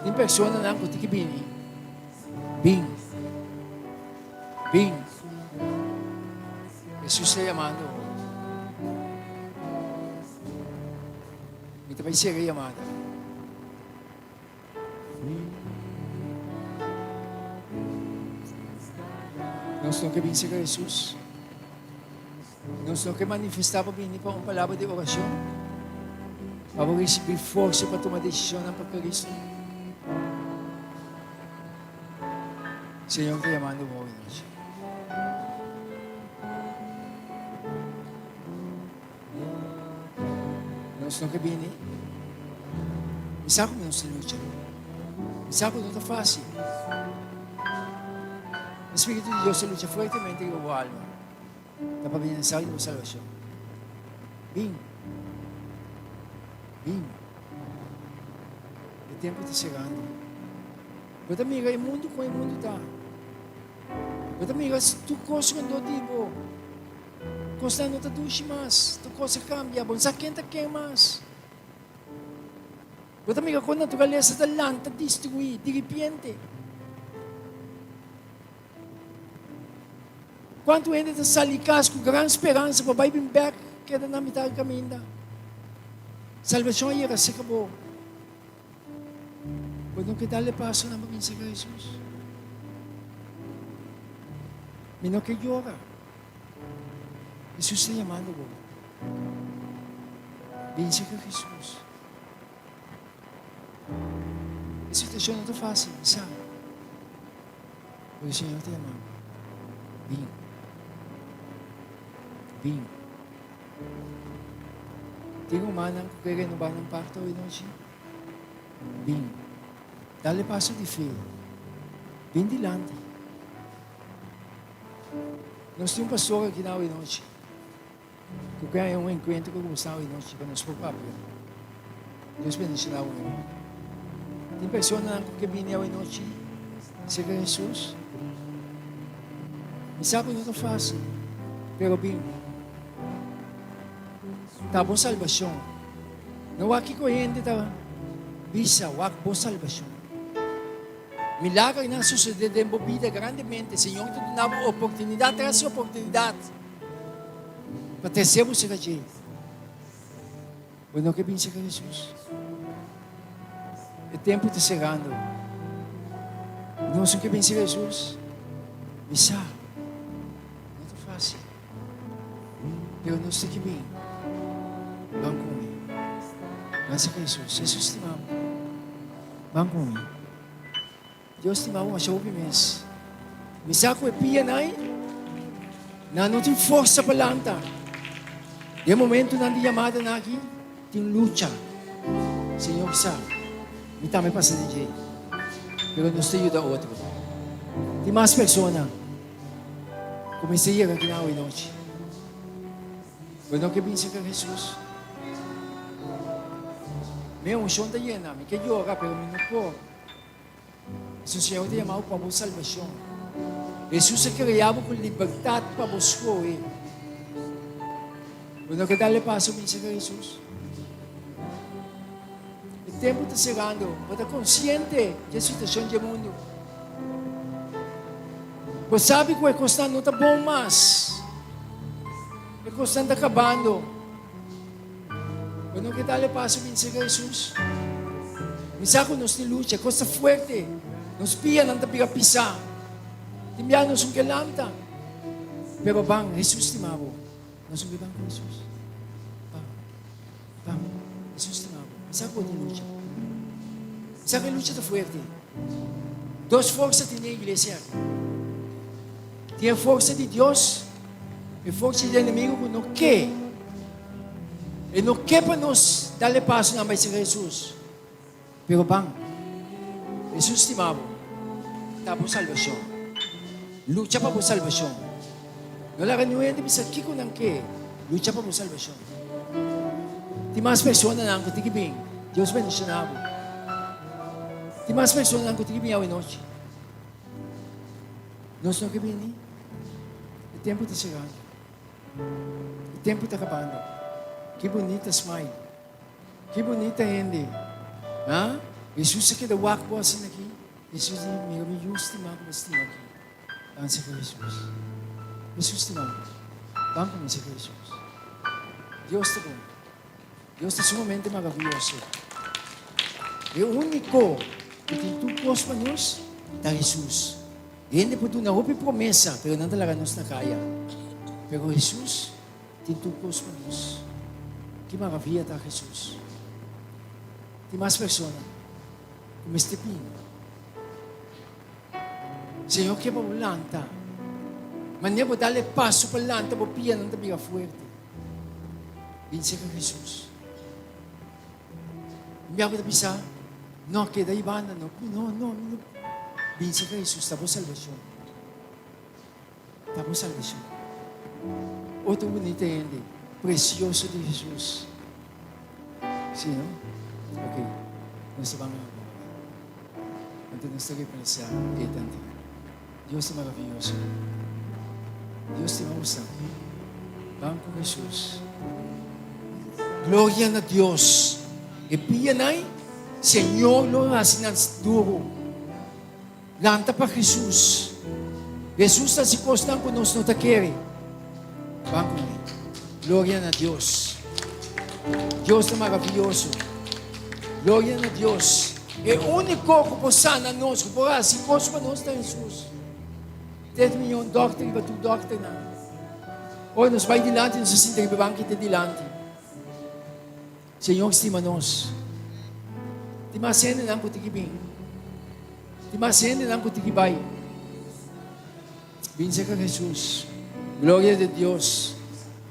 Tin personanan ku tin ki bini. Bin. Bin. Hesus ta yamando bo. Mi ta bai sera e yamada. Nos no ke bin serka Hesus. Nos no ke manifestá pa bini pa un palabra di orashon. Pa bo risibí forsa pa tuma desishonnan pa Kristu. Señor ta yamando bo awe nochi. Nos no ke bini. Mi sa ku nos ta lucha. Mi sa ku no ta fásil. E Spiritu di Dios ta lucha fuertemente riba bo alma. Ta pa bienestar di bo salbashon. Bin. Bin. E tempu ta serando. Bo ta mira e mundu kon e mundu ta. Bo ta mira tur kos rondó di bo. Kosnan no ta dushi mas, tur kos a kambia, bo no sa ken ta ken mas. Bo ta mira kon naturalesa ta lanta destruí diripiente. Kuantu hende ta sali kas ku gran speransa pa bai bin bèk, keda na mitar kaminda. Salbashon a yega serka bo. Bo no ke dal e pasonan pa bin serka Hesus? Mi no ke yora. Hesus ta yamando bo. Bin serka Hesus. E situashon no ta fásil, mi sa. Pero e Señor ta yama bo. Bin. Bin. Tin rumannan ku ke renobá nan pakto awe nochi? Bin. Dal e paso di fe. Bin dilanti. Nos tin un pastor aki na awe nochi ku ke haña un enkuentro ku bo awe nochi pa nos por papia. Dios bendishoná bo, mi ruman. Tin personanan ku ke bini awe nochi serka Hesus? Mi sa ku no ta fásil, pero bin. Ta bo salbashon. No wak kiko hende ta bisa, wak bo salbashon. Milagernan sucede den bo bida grandemente. Señor ta duna bo oportunidad tras oportunidad pa trece bo cerca dje. Bo no ke bin cerca Jesus? E tempo ta cerando. Nos no ke bin cerca Jesus? Mi sa, no ta facil. Pero nos tin ke bin. Ban cu mi. Ban cerca Jesus. Jesus stima bo. Ban ku mi. Dios stima bo masha hopi mes. Mi sa ku e pianan ei, nan no tin forsa pa lanta. Den momentunan di yamadanan aki, tin lucha. Señor sa, mi tambe pasa den dje. Pero nos ta yuda otro. Tin mas persona ku mester yega aki na awe nochi. Bo no ke bin serka Hesus? Mi emocion ta yena, mi ke yora, pero mi no por. Pasobra Señor ta yama bo pa bo salbacion. Hesus a crea bo cu libertad pa bo scohe. Bo no ke dale paso bin serka Hesus? E tempo ta cerando, bo ta consciente dje situacion dje mundo. Bo sabi cu e cosnan no ta bon mas. E kosnan ta kabando. Bo no ke dal e paso bin serka Hesus? Mi sa ku nos tin lucha, e kos ta fuerte. Nos pianan ta bira pisá. Tin bia nos un ke lanta. Pero ban, Hesus stima bo. Nos un ke ban ku Hesus. Ban. Mi sa ku bo tin lucha. Mi sa ku e lucha ta fuerte. Dos forsa tin den iglesia aki. Tin e forsa di Dios, e forsa di enemigo ku no ke. E no ke pa nos dal e pasonan bai serka Hesus. Pero ban, Hesus stima bo. Ta bo salbashon. Lucha pa bo salbashon. No laga niun hende bisa kiko nan ke. Lucha pa bo salbashon. Tin mas personanan ku tin ki bin. Dios bendishoná bo. Tin mas personanan ku tin ki bin awenochi. Nos no ke bini. E tempu ta serando. E tempu ta kabando. Ki bunita smile. Ki bunita hende. Ha? Hesus a keda wak bo asina aki. Hesus di, Mira mi yu stima ku bo stima aki. Ban serka Hesus. Hesus stima bo. Ban ku mi serka Hesus. Dios ta bon. Dios ta sumamente maravioso. E úniko ku tin tur kos pa nos ta Hesus. Hende por duna hopi promesa, pero nan ta laga nos na kaya. Pero Hesus tin tur kos pa nos. Ki maravia ta Hesus! Tin mas persona ku mester bini. Señor ke pa bo lanta. Manera bo dal e paso pa lanta, bo pianan ta bira fuerte. Bin serka Hesus. Un biaha bo ta bisa, No, keda ei banda, no, no, no, no. Bin serka Hesus, ta bo salbashon. Ta bo salbashon. Otro bunita hende, presioso di Hesus. Si, no? Ok, nos ta ban awor. Anto nos ta represá e tanti. Dios ta maravioso. Dios stima boso. Ban ku Hesus. Gloria na Dios. E pianan, Señor lo hasi nan duru. Lanta pa Hesus. Hesus ta hasi kosnan ku nos no ta kere. Ban ku mi. Gloria na Dios. Dios ta maravioso. Gloria na Dios. E úniko ku por sana nos, ku por hasi kos pa nos ta Hesus. Ted miyon dòkter riba tur dòkternan. Ora nos bai dilanti, nos ta sinta riba e banki te dilanti. Señor stima nos. Tin mas hendenan ku tin ki bin. Tin mas hendenan ku tin ki bai. Bin serka Hesus. Gloria di Dios.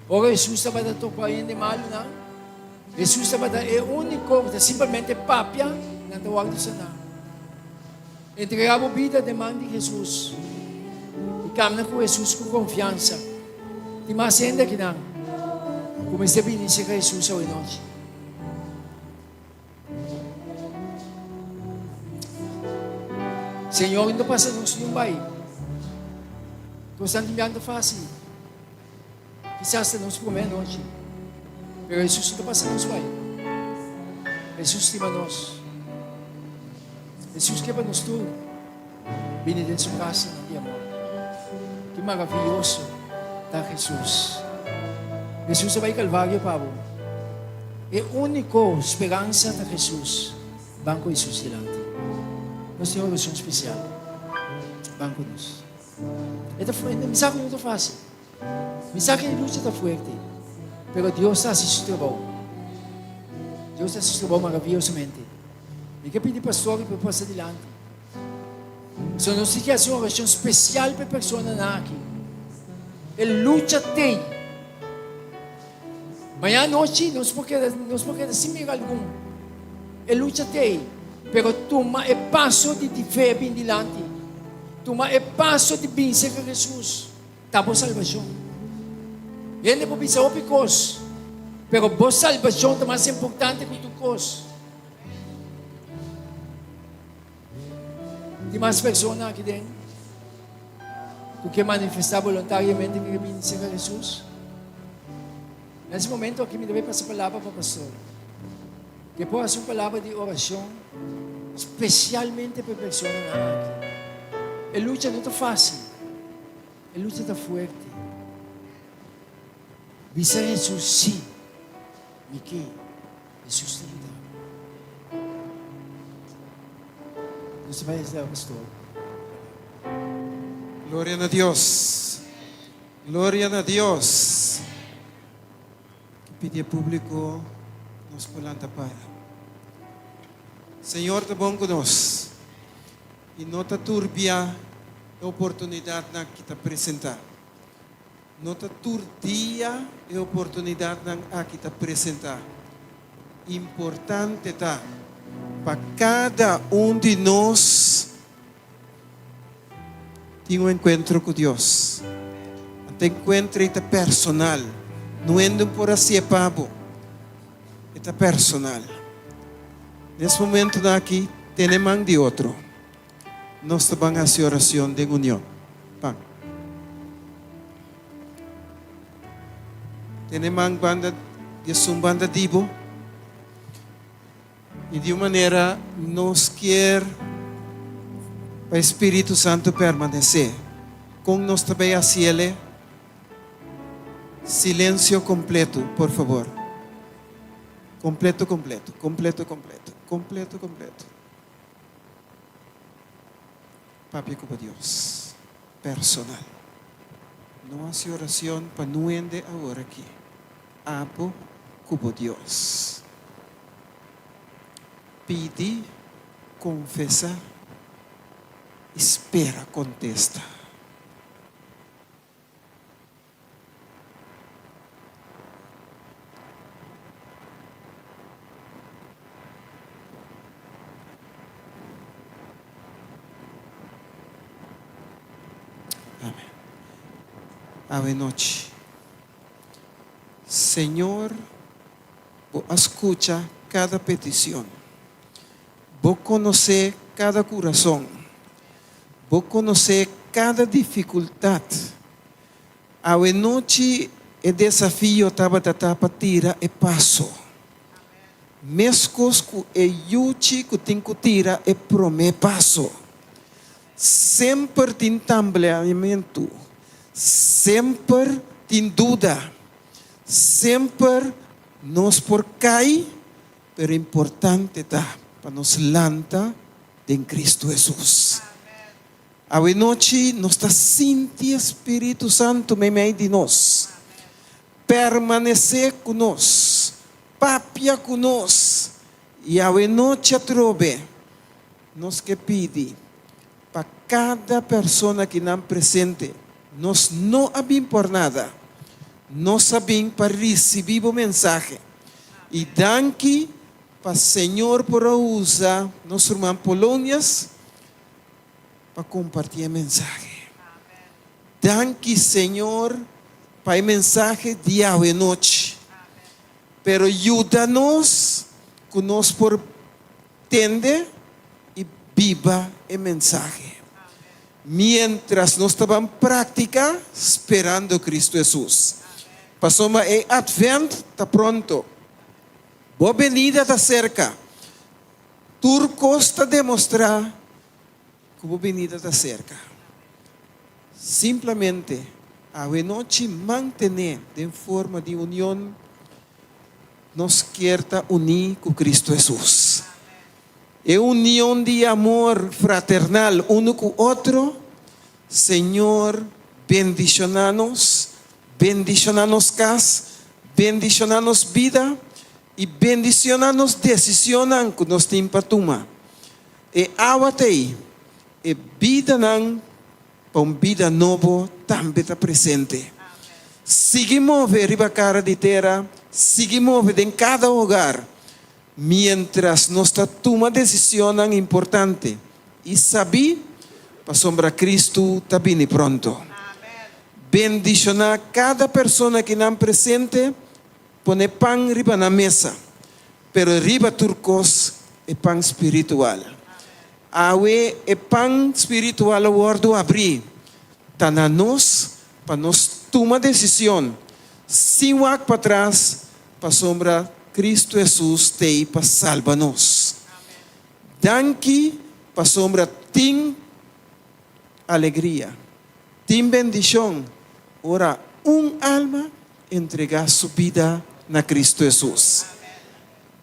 Ora Hesus tabata topa hende malunan, Hesus tabata e úniko ku ta simplemente papia, nan ta wòrdu saná. Entregá bo bida den man di Hesus i kamna ku Hesus ku konfiansa. Tin mas hende akinan ku mester bini serka Hesus awenochi. Señor no ta pasa nos niun bai. Kosnan tin biaha no ta fácil. Kisas ta nos promé anochi. Pero Hesus no ta pasa nos bai. Hesus stima nos. Hesus ke pa nos tur bini den su brasanan di amor. Ki maravioso ta Hesus! Hesus a bai Kalvario pa bo. E úniko speransa ta Hesus. Ban ku Hesus dilanti. Nos tin orashon spesial. Ban ku nos. E ta mi sa ku no ta fásil. Mi sa ku e lucha ta fuerte. Pero Dios ta hasi su trabou. Dios ta hasi su trabou maraviosamente. Mi ke pidi pastor pa pasa dilanti. So nos tin ke hasi un orashon spesial pa e personanan aki. E lucha t'ei. Mañana anochi nos por keda, nos por keda sin mira algun. E lucha t'ei. Pero tuma e paso di di fe bin dilanti. Tuma e paso di bin serka Jesus. Ta bo salbashon. Hende por bisa hopi kos, pero bo salbashon ta mas importante ku tur kos. Tin mas persona aki den ku ke manifestá boluntariamente ku ke bini serka Hesus? Na es momento aki mi ta bai pasa palabra pa pastor. Ke por hasi un palabra di orashon spesialmente pa e personanan aki. E lucha no ta fásil. E lucha ta fuerte. Bisa Hesus sí, mi ke. Hesus ta yuda mi. Nos ta bai hasi pastor. Gloria na Dios. Gloria na Dios. Ki pidi e publico nos por lanta para. Señor ta bon ku nos i no ta tur bia e oportunidatnan aki ta presentá. No ta tur dia e oportunidatnan aki ta presentá. Importante ta pa kada un di nos tin un enkuentro ku Dios. Ante enkuentro ei ta personal. No hende por hasié pa bo. E ta personal. Nes momentonan aki, tene man di otro. Nos ta ban hasi oracion den union. Ban. Tene man banda di esun banda di bo. Y di un manera nos kier pa e Spiritu Santo permanece. Con nos ta bay haciele? Silencio completo, por favor. Completo, completo, completo, completo, completo, completo. Papia cu bo Dios. Personal. No haci oracion pa nuende awor aki. Abo cu bo Dios. Pidi, confesa y spera contesta. Amen. Awe nochi. Señor, bo a scucha cada peticion. Bo conoce cada curason. Bo konosé kada difikultat. Awe nochi e desafio tabata ta pa tira e paso. Meskos ku e yuchi ku tin ku tira e promé paso. Semper tin tambleamentu. Semper tin duda. Semper nos por kai, pero importante ta pa nos lanta den Cristo Hesus. Awe nochi nos ta sinti e Spiritu Santu meimei di nos. Permanece cu nos, papia cu nos, y awe nochi atrobe nos ke pidi pa cada persona kinan presente, nos no a bin por nada, nos a bin pa ricibi bo mensahe. Y danki Pa Señor por a usa nos ruman Polonias pa comparti e mensahe. Danki Señor pa e mensahe di awe nochi. Pero yuda nos cu nos por tende y biba e mensahe. Mientras nos ta ban practica sperando Cristo Jesus. Pasobra e Advent ta pronto. Bo benida ta serka. Tur kos ta demostrá ku bo benida ta serka. Simplemente, awenochi mantené den forma di union, nos kier ta uní ku Kristu Hesus. E union di amor fraternal unu ku otro, Señor bendishoná nos, bendishoná nos kas, bendishoná nos bida i bendishoná nos desicionnan ku nos tin pa tuma. E awa t'ei, e bidanan pa un bida nobo tambe ta presente. Sigui move riba kara di tera, sigui move den kada hogar, Miéntras nos ta tuma desicionnan importante i sabí, pasobra Cristo ta bini pronto. Bendicioná cada persona kinan presente, pone pan riba nan mesa, pero riba tur cos e pan spiritual. Awe e pan spiritual a wordo abrí, ta na nos pa nos tuma decision sin wak patras, Pasobra Cristo Hesus t'ei pa salba nos. Danki pasobra tin alegria, tin bendicion ora un alma entrega su bida na Cristo Hesus.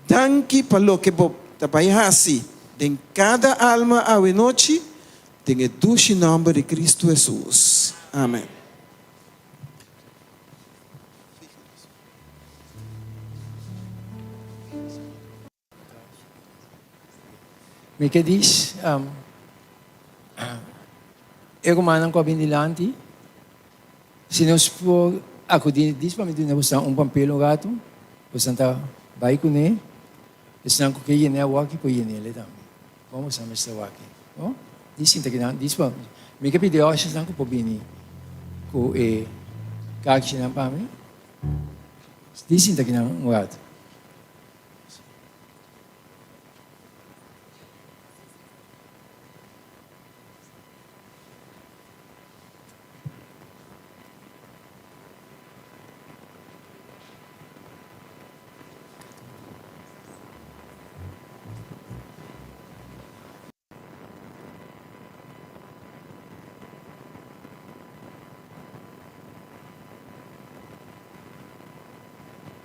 Danki pa loke bo ta bai haci den cada alma awe nochi, den e dushi nomber di Cristo Hesus. Amen. Mi ke dis e rumannan ku a bin dilanti, si nos por akudí dis pa mi duna boso un pampel un ratu, boso ta bai kuné, esnan ku ke yena e awor aki por yen'el tambe. Bon boso mester wak aki. Bon, di sinta kinan, dis pa mi ke pidi ushers-nan ku por bini ku e karchinan pa mi. Di sinta kinan un ratu.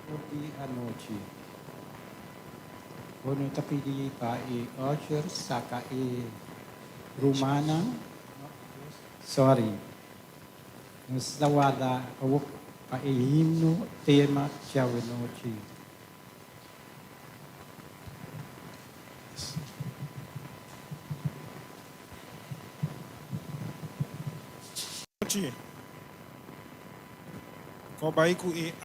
For di anochi. Bo no ta pidi pa e usher saca e rumannan? Sorry. Nos ta warda awor pa e himno tema djawe nochi. Nochi. Ko bai ku e.